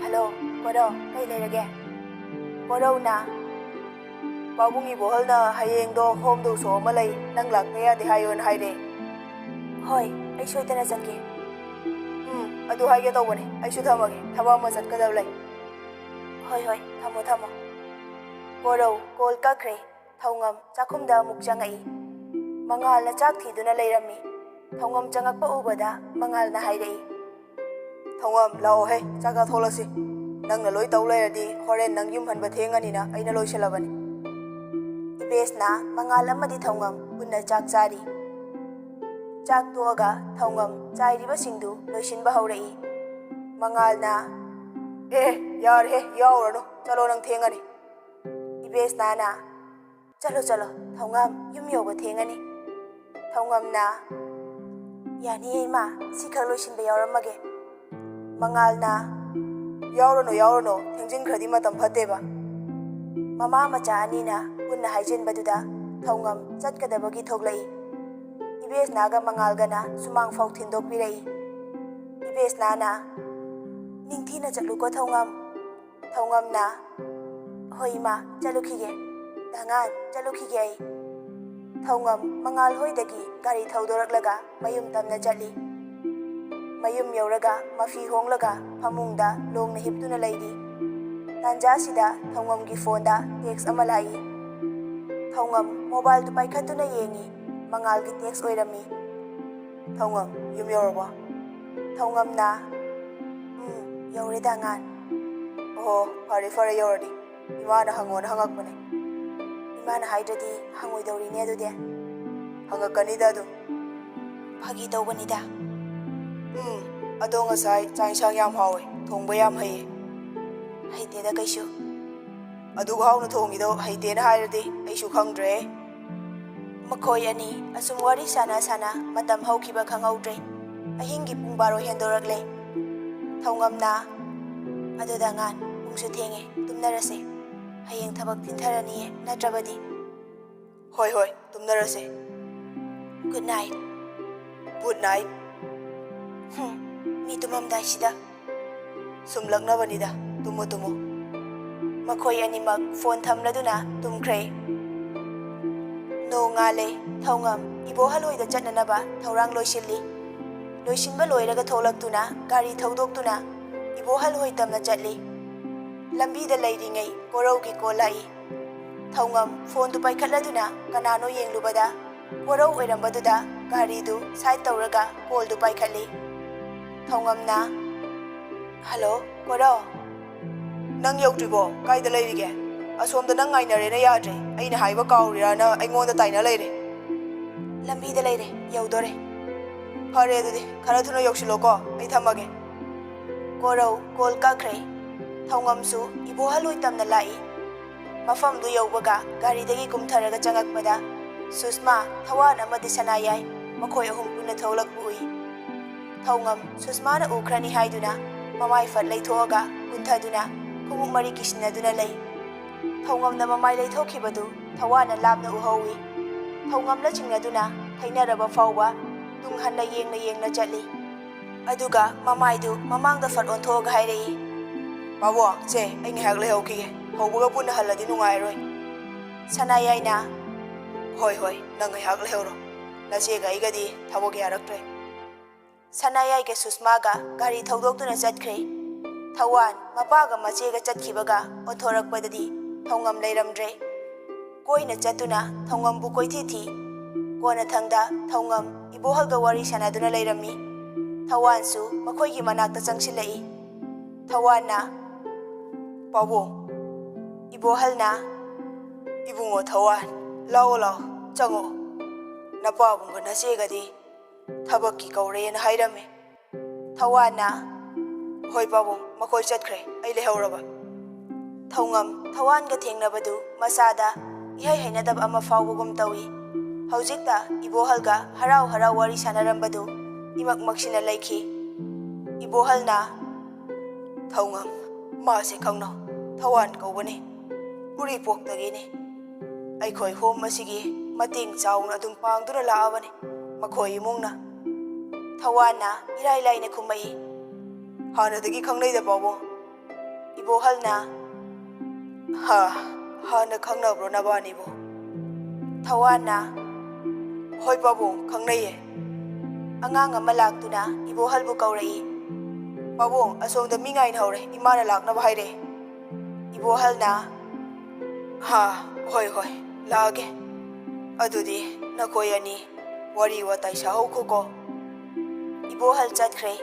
"ꯍꯜꯂꯣ, ꯀꯣꯔꯧ, ꯀꯩ ꯂꯩꯔꯒꯦ?" ꯀꯣꯔꯧꯅ, "ꯄꯥꯕꯨꯡ ꯏꯕꯣꯍꯜꯅ ꯍꯌꯦꯡꯗꯣ ꯍꯣꯝ ꯗꯣ ꯁꯣ ꯑꯃ ꯂꯩ, ꯅꯪ ꯂꯥꯛꯇ ꯌꯥꯗꯦ ꯍꯥꯏꯌꯣꯅ ꯍꯥꯏꯔꯦ꯫" "ꯍꯣꯏ, ꯑꯩ ꯁꯣꯏꯗꯅ ꯆꯠꯀꯦ꯫" "ꯎꯝ, ꯑꯗꯨ ꯍꯥꯏꯒꯦ ꯇꯧꯕꯅꯦ, ꯑꯩꯁꯨ ꯊꯝꯃꯒꯦ, ꯊꯕꯛ ꯑꯃ ꯆꯠꯀꯗꯕ ꯂꯩ꯫" "ꯍꯣꯏ, ꯍꯣꯏ, ꯊꯝꯃꯣ, ꯊꯝꯃꯣ꯫" ꯀꯣꯔꯧ ꯀꯣꯜ ꯀꯛꯈ꯭ꯔꯦ꯫ ꯊꯧꯉꯝ ꯆꯥꯛꯈꯨꯝꯗ ꯑꯃꯨꯛ ꯆꯪꯉꯛꯏ꯫ ꯃꯉꯥꯜꯅ ꯆꯥꯛ ꯊꯤꯗꯨꯅ ꯂꯩꯔꯝꯃꯤ꯫ ꯊꯧꯉꯝ ꯆꯪꯉꯛꯄ ꯎꯕꯗ ꯃꯉꯥꯜꯅ ꯍꯥꯏꯔꯛꯏ, "ꯊꯧꯉꯝ, ꯂꯥꯛꯑꯣꯍꯦ, ꯆꯥꯛ ꯆꯥꯊꯣꯛꯂꯁꯤ꯫ ꯅꯪꯅ ꯂꯣꯏ ꯇꯧ ꯂꯩꯔꯗꯤ ꯍꯣꯔꯦꯟ ꯅꯪ ꯌꯨꯝ ꯍꯟꯕ ꯊꯦꯡꯉꯅꯤꯅ ꯑꯩꯅ ꯂꯣꯏꯁꯤꯜꯂꯕꯅꯤ꯫" ꯏꯕꯦꯁꯅ ꯃꯉꯥꯜ ꯑꯃꯗꯤ ꯊꯧꯉꯝ ꯄꯨꯟꯅ ꯆꯥꯛ ꯆꯥꯔꯤ꯫ ꯆꯥꯛ ꯇꯣꯛꯑꯒ ꯊꯧꯉꯝ ꯆꯥꯏꯔꯤꯕꯁꯤꯡꯗꯨ ꯂꯣꯏꯁꯤꯟꯕ ꯍꯧꯔꯛꯏ꯫ ꯃꯉꯥꯜꯅ, "ꯑꯦ, ꯌꯥꯔꯦꯍꯦ, ꯌꯥꯎꯔꯅꯨ, ꯆꯠꯂꯣ, ꯅꯪ ꯊꯦꯡꯉꯅꯤ꯫" ꯏꯕꯦꯁꯅꯥꯅ, "ꯆꯠꯂꯣ, ꯆꯠꯂꯣ, ꯊꯧꯉꯝ, ꯌꯨꯝ ꯌꯧꯕ ꯊꯦꯡꯉꯅꯤ꯫" ꯊꯧꯉꯝꯅ, "ꯌꯥꯅꯤꯌꯦ ꯏꯃꯥ, ꯁꯤꯈꯛ ꯂꯣꯏꯁꯤꯟꯕ ꯌꯥꯎꯔꯝꯃꯒꯦ꯫" ꯃꯉꯥꯜꯅ, "ꯌꯥꯎꯔꯅꯨ, ꯌꯥꯎꯔꯅꯨ, ꯊꯦꯡꯖꯤꯟꯈ꯭ꯔꯗꯤ ꯃꯇꯝ ꯐꯠꯇꯦꯕ꯫" ꯃꯃꯥ ꯃꯆꯥ ꯑꯅꯤꯅ ꯄꯨꯟꯅ ꯍꯥꯏꯖꯤꯟꯕꯗꯨꯗ ꯊꯧꯉꯝ ꯆꯠꯀꯗꯕꯒꯤ ꯊꯣꯛꯂꯛꯏ꯫ ꯏꯕꯦꯁꯅꯥꯒ ꯃꯉꯥꯜꯒꯅ ꯁꯨꯃꯥꯡꯐꯥꯎ ꯊꯤꯟꯗꯣꯛꯄꯤꯔꯛꯏ꯫ ꯏꯕꯦꯁꯅꯥꯅ, "ꯅꯤꯡꯊꯤꯅ ꯆꯠꯂꯨꯀꯣ ꯊꯧꯉꯝ꯫" ꯊꯧꯉꯝꯅ, "ꯍꯣꯏ ꯏꯃꯥ, ꯆꯠꯂꯨꯈꯤꯒꯦ꯫ ꯙꯉꯥꯟ, ꯆꯠꯂꯨꯈꯤꯒꯦ ꯑꯩ꯫" ꯊꯧꯉꯝ ꯃꯉꯥꯜ ꯍꯣꯏꯗꯒꯤ ꯒꯥꯔꯤ ꯊꯧꯗꯣꯔꯛꯂꯒ ꯃꯌꯨꯝ ꯇꯝꯅ ꯆꯠꯂꯤ꯫ ꯃꯌꯨꯝ ꯌꯧꯔꯒ ꯃꯐꯤ ꯍꯣꯡꯂꯒ ꯐꯃꯨꯡꯗ ꯂꯣꯡꯅ ꯍꯤꯞꯇꯨꯅ ꯂꯩꯔꯤ꯫ ꯇꯥꯟꯖꯥꯁꯤꯗ ꯊꯧꯉꯝꯒꯤ ꯐꯣꯟꯗ ꯇꯦꯛꯁ ꯑꯃ ꯂꯥꯛꯏ꯫ ꯊꯧꯉꯝ ꯃꯣꯕꯥꯏꯜꯗꯨ ꯄꯥꯏꯈꯠꯇꯨꯅ ꯌꯦꯡꯉꯤ꯫ ꯃꯉꯥꯜꯒꯤ ꯇꯦꯛꯁ ꯑꯣꯏꯔꯝꯃꯤ꯫ "ꯊꯧꯉꯝ, ꯌꯨꯝ ꯌꯧꯔꯕꯣ?" ꯊꯧꯉꯝꯅ, "ꯎꯝ, ꯌꯧꯔꯦꯗ ꯉꯥꯟ꯫" "ꯑꯣꯍꯣ, ꯐꯔꯦ ꯐꯔꯦ, ꯌꯧꯔꯗꯤ꯫ ꯏꯃꯥꯅ ꯍꯪꯉꯣꯅ ꯍꯪꯉꯛꯄꯅꯦ꯫" "ꯏꯃꯥꯅ ꯍꯥꯏꯗ꯭ꯔꯗꯤ ꯍꯪꯉꯣꯏꯗꯧꯔꯤꯅꯦ ꯑꯗꯨꯗꯤ꯫" "ꯍꯪꯉꯛꯀꯅꯤꯗ ꯑꯗꯨꯝ꯫" "ꯐꯥꯒꯤ ꯇꯧꯕꯅꯤꯗ꯫" "ꯎꯝ, ꯑꯗꯣ ꯉꯁꯥꯏ ꯆꯥꯛ ꯏꯟꯁꯥꯡ ꯌꯥꯝ ꯍꯥꯎꯋꯦ, ꯊꯣꯡꯕ ꯌꯥꯝ ꯍꯩꯌꯦ꯫" "ꯍꯩꯇꯦꯗ ꯀꯩꯁꯨ꯫" "ꯑꯗꯨꯛ ꯍꯥꯎꯅ ꯊꯣꯡꯉꯤꯗꯣ ꯍꯩꯇꯦꯅ ꯍꯥꯏꯔꯗꯤ ꯑꯩꯁꯨ ꯈꯪꯗ꯭ꯔꯦ꯫" ꯃꯈꯣꯏ ꯑꯅꯤ ꯑꯁꯨꯝ ꯋꯥꯔꯤ ꯁꯥꯟꯅ ꯁꯥꯟꯅ ꯃꯇꯝ ꯍꯧꯈꯤꯕ ꯈꯪꯍꯧꯗ꯭ꯔꯦ꯫ ꯑꯍꯤꯡꯒꯤ ꯄꯨꯡ ꯕꯥꯔꯣ ꯍꯦꯟꯗꯣꯔꯛꯂꯦ꯫ ꯊꯧꯉꯝꯅ, "ꯑꯗꯨꯗ ꯉꯥꯟ, ꯄꯨꯡꯁꯨ ꯊꯦꯡꯉꯦ, ꯇꯨꯝꯅꯔꯁꯦ꯫ ꯍꯌꯦꯡ ꯊꯕꯛ ꯊꯤꯟꯊꯔꯅꯤꯌꯦ, ꯅꯠꯇ꯭ꯔꯕꯗꯤ꯫" "ꯍꯣꯏ ꯍꯣꯏ, ꯇꯨꯝꯅꯔꯁꯦ꯫" "Good night." "Good night." "ꯍꯨꯝ, ꯃꯤ ꯇꯨꯝꯃꯝꯗꯥꯏꯁꯤꯗ꯫" "ꯁꯨꯝ ꯂꯛꯅꯕꯅꯤꯗ, ꯇꯨꯝꯃꯣ ꯇꯨꯝꯃꯣ꯫" ꯃꯈꯣꯏ ꯑꯅꯤꯃꯛ ꯐꯣꯟ ꯊꯝꯂꯗꯨꯅ ꯇꯨꯝꯈ꯭ꯔꯦ꯫ ꯅꯣꯡꯉꯥꯜꯂꯦ꯫ ꯊꯧꯉꯝ ꯏꯕꯣꯍꯜ ꯍꯣꯏꯗ ꯆꯠꯅꯅꯕ ꯊꯧꯔꯥꯡ ꯂꯣꯏꯁꯤꯜꯂꯤ꯫ ꯂꯣꯏꯁꯤꯟꯕ ꯂꯣꯏꯔꯒ ꯊꯣꯛꯂꯛꯇꯨꯅ ꯒꯥꯔꯤ ꯊꯧꯗꯣꯛꯇꯨꯅ ꯏꯕꯣꯍꯜ ꯍꯣꯏ ꯇꯝꯅ ꯆꯠꯂꯤ꯫ ꯂꯝꯕꯤꯗ ꯂꯩꯔꯤꯉꯩ ꯀꯣꯔꯧꯒꯤ ꯀꯣꯜ ꯂꯥꯛꯏ꯫ ꯊꯧꯉꯝ ꯐꯣꯟꯗꯨ ꯄꯥꯏꯈꯠꯂꯗꯨꯅ ꯀꯅꯥꯅꯣ ꯌꯦꯡꯂꯨꯕꯗ ꯀꯣꯔꯧ ꯑꯣꯏꯔꯝꯕꯗꯨꯗ ꯒꯥꯔꯤꯗꯨ ꯁꯥꯏꯠ ꯇꯧꯔꯒ ꯀꯣꯜꯗꯨ ꯄꯥꯏꯈꯠꯂꯤ꯫ ꯊꯧꯉꯝꯅ, "ꯍꯜꯂꯣ, ꯀꯣꯔꯧ꯫" "ꯅꯪ ꯌꯧꯗ꯭ꯔꯤꯕꯣ? ꯀꯥꯏꯗ ꯂꯩꯔꯤꯒꯦ? ꯑꯁꯣꯝꯗ ꯅꯪ ꯉꯥꯏꯅꯔꯦꯅ ꯌꯥꯗ꯭ꯔꯦ꯫ ꯑꯩꯅ ꯍꯥꯏꯕ ꯀꯥꯎꯔꯤꯔꯥꯅ ꯑꯩꯉꯣꯟꯗ ꯇꯥꯏꯅ ꯂꯩꯔꯦ꯫" "ꯂꯝꯕꯤꯗ ꯂꯩꯔꯦ, ꯌꯧꯗꯣꯔꯦ꯫" "ꯐꯔꯦ ꯑꯗꯨꯗꯤ, ꯈꯔ ꯊꯨꯅ ꯌꯧꯁꯤꯜꯂꯣꯀꯣ, ꯑꯩ ꯊꯝꯃꯒꯦ꯫" ꯀꯣꯔꯧ ꯀꯣꯜ ꯀꯛꯈ꯭ꯔꯦ꯫ ꯊꯧꯉꯝꯁꯨ ꯏꯕꯣꯍꯜ ꯍꯣꯏ ꯇꯝꯅ ꯂꯥꯛꯏ꯫ ꯃꯐꯝꯗꯨ ꯌꯧꯕꯒ ꯒꯥꯔꯤꯗꯒꯤ ꯀꯨꯝꯊꯔꯒ ꯆꯪꯉꯛꯄꯗ ꯁꯨꯁꯃꯥ, ꯊꯋꯥꯟ ꯑꯃꯗꯤ ꯁꯅꯥꯌꯥꯏ ꯃꯈꯣꯏ ꯑꯍꯨꯝ ꯄꯨꯟꯅ ꯊꯣꯛꯂꯛꯄ ꯎꯏ꯫ ꯊꯧꯉꯝ ꯁꯨꯁꯃꯥꯅ ꯎꯈ꯭ꯔꯅꯤ ꯍꯥꯏꯗꯨꯅ ꯃꯃꯥꯏ ꯐꯠ ꯂꯩꯊꯣꯛꯑꯒ ꯀꯨꯟꯊꯗꯨꯅ ꯈꯣꯡꯎꯞ ꯃꯔꯤ ꯀꯤꯁꯤꯟꯅꯗꯨꯅ ꯂꯩ꯫ ꯊꯧꯉꯝꯅ ꯃꯃꯥꯏ ꯂꯩꯊꯣꯛꯈꯤꯕꯗꯨ ꯊꯋꯥꯟꯅ ꯂꯥꯞꯅ ꯎꯍꯧꯏ꯫ ꯊꯧꯉꯝꯅ ꯆꯤꯡꯅꯗꯨꯅ ꯊꯩꯅꯔꯕ ꯐꯥꯎꯕ ꯇꯨꯡ ꯍꯟꯅ ꯌꯦꯡꯅ ꯌꯦꯡꯅ ꯆꯠꯂꯤ꯫ ꯑꯗꯨꯒ ꯃꯃꯥꯏꯗꯨ ꯃꯃꯥꯡꯗ ꯐꯠ ꯑꯣꯟꯊꯣꯛꯑꯒ ꯍꯥꯏꯔꯛꯏ, "ꯄꯥꯕꯣ, ꯆꯦ, ꯑꯩ ꯉꯥꯏꯍꯥꯛ ꯂꯩꯍꯧꯈꯤꯒꯦ꯫ ꯍꯧꯕꯒ ꯄꯨꯟꯅ ꯍꯜꯂꯗꯤ ꯅꯨꯡꯉꯥꯏꯔꯣꯏ꯫" ꯁꯅꯥꯌꯥꯏꯅ, "ꯍꯣꯏ, ꯍꯣꯏ, ꯅꯪ ꯉꯥꯏꯍꯥꯛ ꯂꯩꯍꯧꯔꯣ꯫ ꯅꯆꯦꯒ ꯑꯩꯒꯗꯤ ꯊꯕꯛ ꯌꯥꯔꯛꯇ꯭ꯔꯦ꯫" ꯁꯅꯥꯌꯥꯏꯒ ꯁꯨꯁꯃꯥꯒ ꯒꯥꯔꯤ ꯊꯧꯗꯣꯛꯇꯨꯅ ꯆꯠꯈ꯭ꯔꯦ꯫ ꯊꯧꯋꯥꯟ ꯃꯄꯥꯒ ꯃꯆꯦꯒ ꯆꯠꯈꯤꯕꯒ ꯑꯣꯟꯊꯣꯔꯛꯄꯗꯗꯤ ꯊꯧꯉꯝ ꯂꯩꯔꯝꯗ꯭ꯔꯦ꯫ ꯀꯣꯏꯅ ꯆꯠꯇꯨꯅ ꯊꯧꯉꯝꯕꯨ ꯀꯣꯏꯊꯤ ꯊꯤ꯫ ꯀꯣꯟꯅꯊꯪꯗ ꯊꯧꯉꯝ ꯏꯕꯣꯍꯜꯒ ꯋꯥꯔꯤ ꯁꯥꯟꯅꯗꯨꯅ ꯂꯩꯔꯝꯃꯤ꯫ ꯊꯧꯋꯥꯟꯁꯨ ꯃꯈꯣꯏꯒꯤ ꯃꯅꯥꯛꯇ ꯆꯪꯁꯤꯜꯂꯛꯏ꯫ ꯊꯧꯋꯥꯟꯅ, "ꯄꯥꯕꯨꯡ꯫" ꯏꯕꯣꯍꯜꯅ, "ꯏꯕꯨꯡꯉꯣ ꯊꯧꯋꯥꯟ, ꯂꯥꯛꯑꯣ ꯂꯥꯛꯑꯣ, ꯆꯪꯉꯛꯑꯣ꯫ ꯅꯄꯥꯕꯨꯡꯒ ꯅꯆꯦꯒꯗꯤ ꯊꯕꯛꯀꯤ ꯀꯧꯔꯦꯅ ꯍꯥꯏꯔꯝꯃꯤ꯫" ꯊꯧꯋꯥꯟꯅ, "ꯍꯣꯏ ꯄꯥꯕꯨꯡ, ꯃꯈꯣꯏ ꯆꯠꯈ꯭ꯔꯦ, ꯑꯩ ꯂꯩꯍꯧꯔꯕ꯫" ꯊꯧꯉꯝ ꯊꯧꯋꯥꯟꯒ ꯊꯦꯡꯅꯕꯗꯨ ꯃꯁꯥꯗ ꯏꯍꯩ ꯍꯩꯅꯗꯕ ꯑꯃ ꯐꯥꯎꯕꯒꯨꯝ ꯇꯧꯏ꯫ ꯍꯧꯖꯤꯛꯇ ꯏꯕꯣꯍꯜꯒ ꯍꯔꯥꯎ ꯍꯔꯥꯎ ꯋꯥꯔꯤ ꯁꯥꯟꯅꯔꯝꯕꯗꯨ ꯏꯃꯛ ꯃꯛꯁꯤꯟꯅ ꯂꯩꯈꯤ꯫ ꯏꯕꯣꯍꯜꯅ, "ꯊꯧꯉꯝ, ꯃꯥꯁꯦ ꯈꯪꯅꯧ, ꯊꯧꯋꯥꯟ ꯀꯧꯕꯅꯤ, ꯎꯔꯤꯄꯣꯛꯇꯒꯤꯅꯤ꯫ ꯑꯩꯈꯣꯏ ꯍꯣꯝ ꯑꯁꯤꯒꯤ ꯃꯇꯦꯡ ꯆꯥꯎꯅ ꯑꯗꯨꯝ ꯄꯥꯡꯗꯨꯅ ꯂꯥꯛꯑꯕꯅꯤ ꯃꯈꯣꯏ ꯏꯃꯨꯡꯅ꯫" ꯊꯧꯋꯥꯟꯅ ꯏꯔꯥꯏ ꯂꯥꯏꯅ ꯈꯨꯝꯃꯛꯏ, "ꯍꯥꯟꯅꯗꯒꯤ ꯈꯪꯅꯩꯗ ꯄꯥꯕꯨꯡ꯫" ꯏꯕꯣꯍꯜꯅ, "ꯍꯥ, ꯍꯥꯟꯅ ꯈꯪꯅꯕ꯭ꯔꯣ ꯅꯕꯥꯅꯤꯕꯨ?" ꯊꯧꯋꯥꯟꯅ, "ꯍꯣꯏ ꯄꯥꯕꯨꯡ, ꯈꯪꯅꯩꯌꯦ꯫" ꯑꯉꯥꯡ ꯑꯃ ꯂꯥꯛꯇꯨꯅ ꯏꯕꯣꯍꯜꯕꯨ ꯀꯧꯔꯛꯏ꯫ "ꯄꯥꯕꯨꯡ, ꯑꯁꯣꯝꯗ ꯃꯤ ꯉꯥꯏꯅꯍꯧꯔꯦ, ꯏꯃꯥꯅ ꯂꯥꯛꯅꯕ ꯍꯥꯏꯔꯛꯑꯦ꯫" ꯏꯕꯣꯍꯜꯅ, "ꯍꯥ, ꯍꯣꯏ ꯍꯣꯏ, ꯂꯥꯛꯑꯒꯦ꯫ ꯑꯗꯨꯗꯤ ꯅꯈꯣꯏ ꯑꯅꯤ ꯋꯥꯔꯤ ꯋꯥꯇꯥꯏ ꯁꯥꯍꯧꯈꯣꯀꯣ꯫" ꯏꯕꯣꯍꯜ ꯆꯠꯈ꯭ꯔꯦ꯫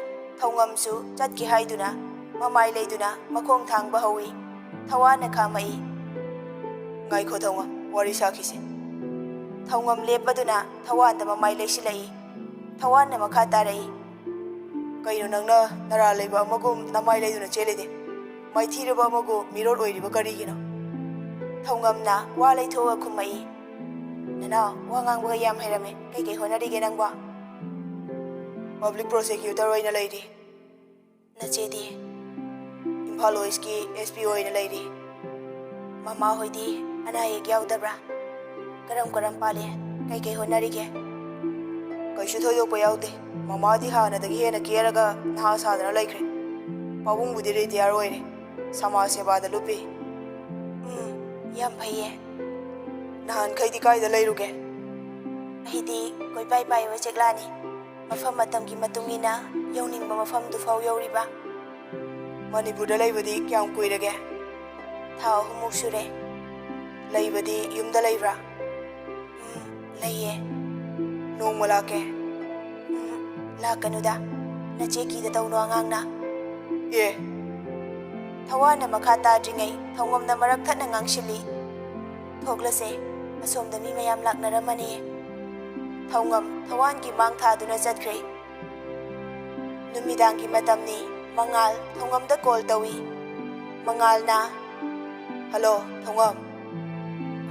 ꯊꯧꯉꯝꯁꯨ ꯆꯠꯀꯦ ꯍꯥꯏꯗꯨꯅ ꯃꯃꯥꯏ ꯂꯩꯗꯨꯅ ꯃꯈꯣꯡ ꯊꯥꯡꯕ ꯍꯧꯏ꯫ ꯊꯧꯋꯥꯟꯅ ꯈꯥꯝꯃꯛꯏ꯫ "ꯉꯥꯏꯈꯣ ꯊꯧꯉꯝ, ꯋꯥꯔꯤ ꯁꯥꯈꯤꯁꯦ꯫" ꯊꯧꯉꯝ ꯂꯦꯞꯄꯗꯨꯅ ꯊꯧꯋꯥꯟꯗ ꯃꯃꯥꯏ ꯂꯩꯁꯤꯜꯂꯛꯏ꯫ ꯊꯧꯋꯥꯟꯅ ꯃꯈꯥ ꯇꯥꯔꯛꯏ, "ꯀꯩꯅꯣ ꯅꯪꯅ ꯅꯔꯥ ꯂꯩꯕ ꯑꯃꯒꯨꯝ ꯅꯃꯥꯏ ꯂꯩꯗꯨꯅ ꯆꯦꯜꯂꯤꯗꯤ? ꯃꯥꯏꯊꯤꯔꯕ ꯑꯃꯒꯨꯝ ꯃꯤꯔꯣꯠ ꯑꯣꯏꯔꯤꯕ ꯀꯔꯤꯒꯤꯅꯣ?" ꯊꯧꯉꯝꯅ ꯋꯥ ꯂꯩꯊꯣꯛꯑꯒ ꯈꯨꯝꯃꯛꯏ, "ꯅꯅꯥꯎ, ꯋꯥ ꯉꯥꯡꯕꯒ ꯌꯥꯝ ꯍꯩꯔꯝꯃꯦ꯫ ꯀꯩꯀꯩ ꯍꯣꯠꯅꯔꯤꯒꯦ ꯅꯪꯕꯣ?" "ꯄꯕ꯭ꯂꯤꯛ ꯄ꯭ꯔꯣꯁꯤꯀ꯭ꯌꯨꯇꯔ ꯑꯣꯏꯅ ꯂꯩꯔꯤ꯫" "ꯅꯆꯦꯗꯤ?" "ꯏꯝꯐꯥꯜ ꯋꯦꯁꯀꯤ ꯑꯦꯁ ꯄꯤ ꯑꯣꯏꯅ ꯂꯩꯔꯤ꯫" "ꯃꯃꯥ ꯍꯣꯏꯗꯤ ꯑꯅꯥ ꯑꯌꯦꯛ ꯌꯥꯎꯗꯕ꯭ꯔꯥ? ꯀꯔꯝ ꯀꯔꯝ ꯄꯥꯜꯂꯤ? ꯀꯩꯀꯩ ꯍꯣꯠꯅꯔꯤꯒꯦ?" "ꯀꯩꯁꯨ ꯊꯣꯏꯗꯣꯛꯄ ꯌꯥꯎꯗꯦ꯫ ꯃꯃꯥꯗꯤ ꯍꯥꯟꯅꯗꯒꯤ ꯍꯦꯟꯅ ꯀꯦꯔꯒ ꯅꯍꯥ ꯁꯥꯗꯅ ꯂꯩꯈ꯭ꯔꯦ꯫ ꯄꯥꯕꯨꯡꯕꯨꯗꯤ ꯔꯤꯇꯤꯌꯥꯔ ꯑꯣꯏꯔꯦ, ꯁꯃꯥꯖ ꯁꯦꯕꯥꯗ ꯂꯨꯞꯄꯤ꯫" "ꯎꯝ, ꯌꯥꯝ ꯐꯩꯌꯦ꯫" "ꯅꯍꯥꯟꯈꯩꯗꯤ ꯀꯥꯏꯗ ꯂꯩꯔꯨꯒꯦ?" "ꯑꯩꯗꯤ ꯀꯣꯏꯄꯥꯏ ꯄꯥꯏꯕ ꯆꯦꯛꯂꯥꯅꯤ꯫" ꯃꯐꯝ ꯃꯇꯝꯒꯤ ꯃꯇꯨꯡ ꯏꯟꯅ ꯌꯧꯅꯤꯡꯕ ꯃꯐꯝꯗꯨ ꯐꯥꯎ ꯌꯧꯔꯤꯕ? ꯃꯅꯤꯄꯨꯔꯗ ꯂꯩꯕꯗꯤ ꯀꯌꯥꯝ ꯀꯨꯏꯔꯒꯦ? ꯊꯥ ꯑꯍꯨꯝꯃꯨꯛ ꯁꯨꯔꯦ꯫ ꯂꯩꯕꯗꯤ ꯌꯨꯝꯗ ꯂꯩꯕ꯭ꯔꯥ? ꯎꯝ, ꯂꯩꯌꯦ꯫ ꯅꯣꯡꯃ ꯂꯥꯛꯀꯦ꯫ ꯎꯝ, ꯂꯥꯛꯀꯅꯨꯗ꯫ ꯅꯆꯦ ꯀꯤꯗ ꯇꯧꯅꯣ ꯑꯉꯥꯡꯅ꯫ ꯑꯦ꯫ ꯊꯋꯥꯟꯅ ꯃꯈꯥ ꯇꯥꯗ꯭ꯔꯤꯉꯩ ꯊꯧꯉꯝꯅ ꯃꯔꯛ ꯊꯠꯅ ꯉꯥꯡꯁꯤꯜꯂꯤ꯫ ꯊꯣꯛꯂꯁꯦ, ꯑꯁꯣꯝꯗ ꯃꯤ ꯃꯌꯥꯝ ꯂꯥꯛꯅꯔꯝꯃꯅꯤ꯫ ꯊꯧꯉꯝ ꯊꯋꯥꯟꯒꯤ ꯃꯥꯡ ꯊꯥꯗꯨꯅ ꯆꯠꯈ꯭ꯔꯦ꯫ ꯅꯨꯃꯤꯗꯥꯡꯒꯤ ꯃꯇꯝꯅꯤ꯫ ꯃꯉꯥꯜ ꯊꯧꯉꯝꯗ ꯀꯣꯜ ꯇꯧꯏ꯫ ꯃꯉꯥꯜꯅ, "ꯍꯜꯂꯣ, ꯊꯧꯉꯝ꯫"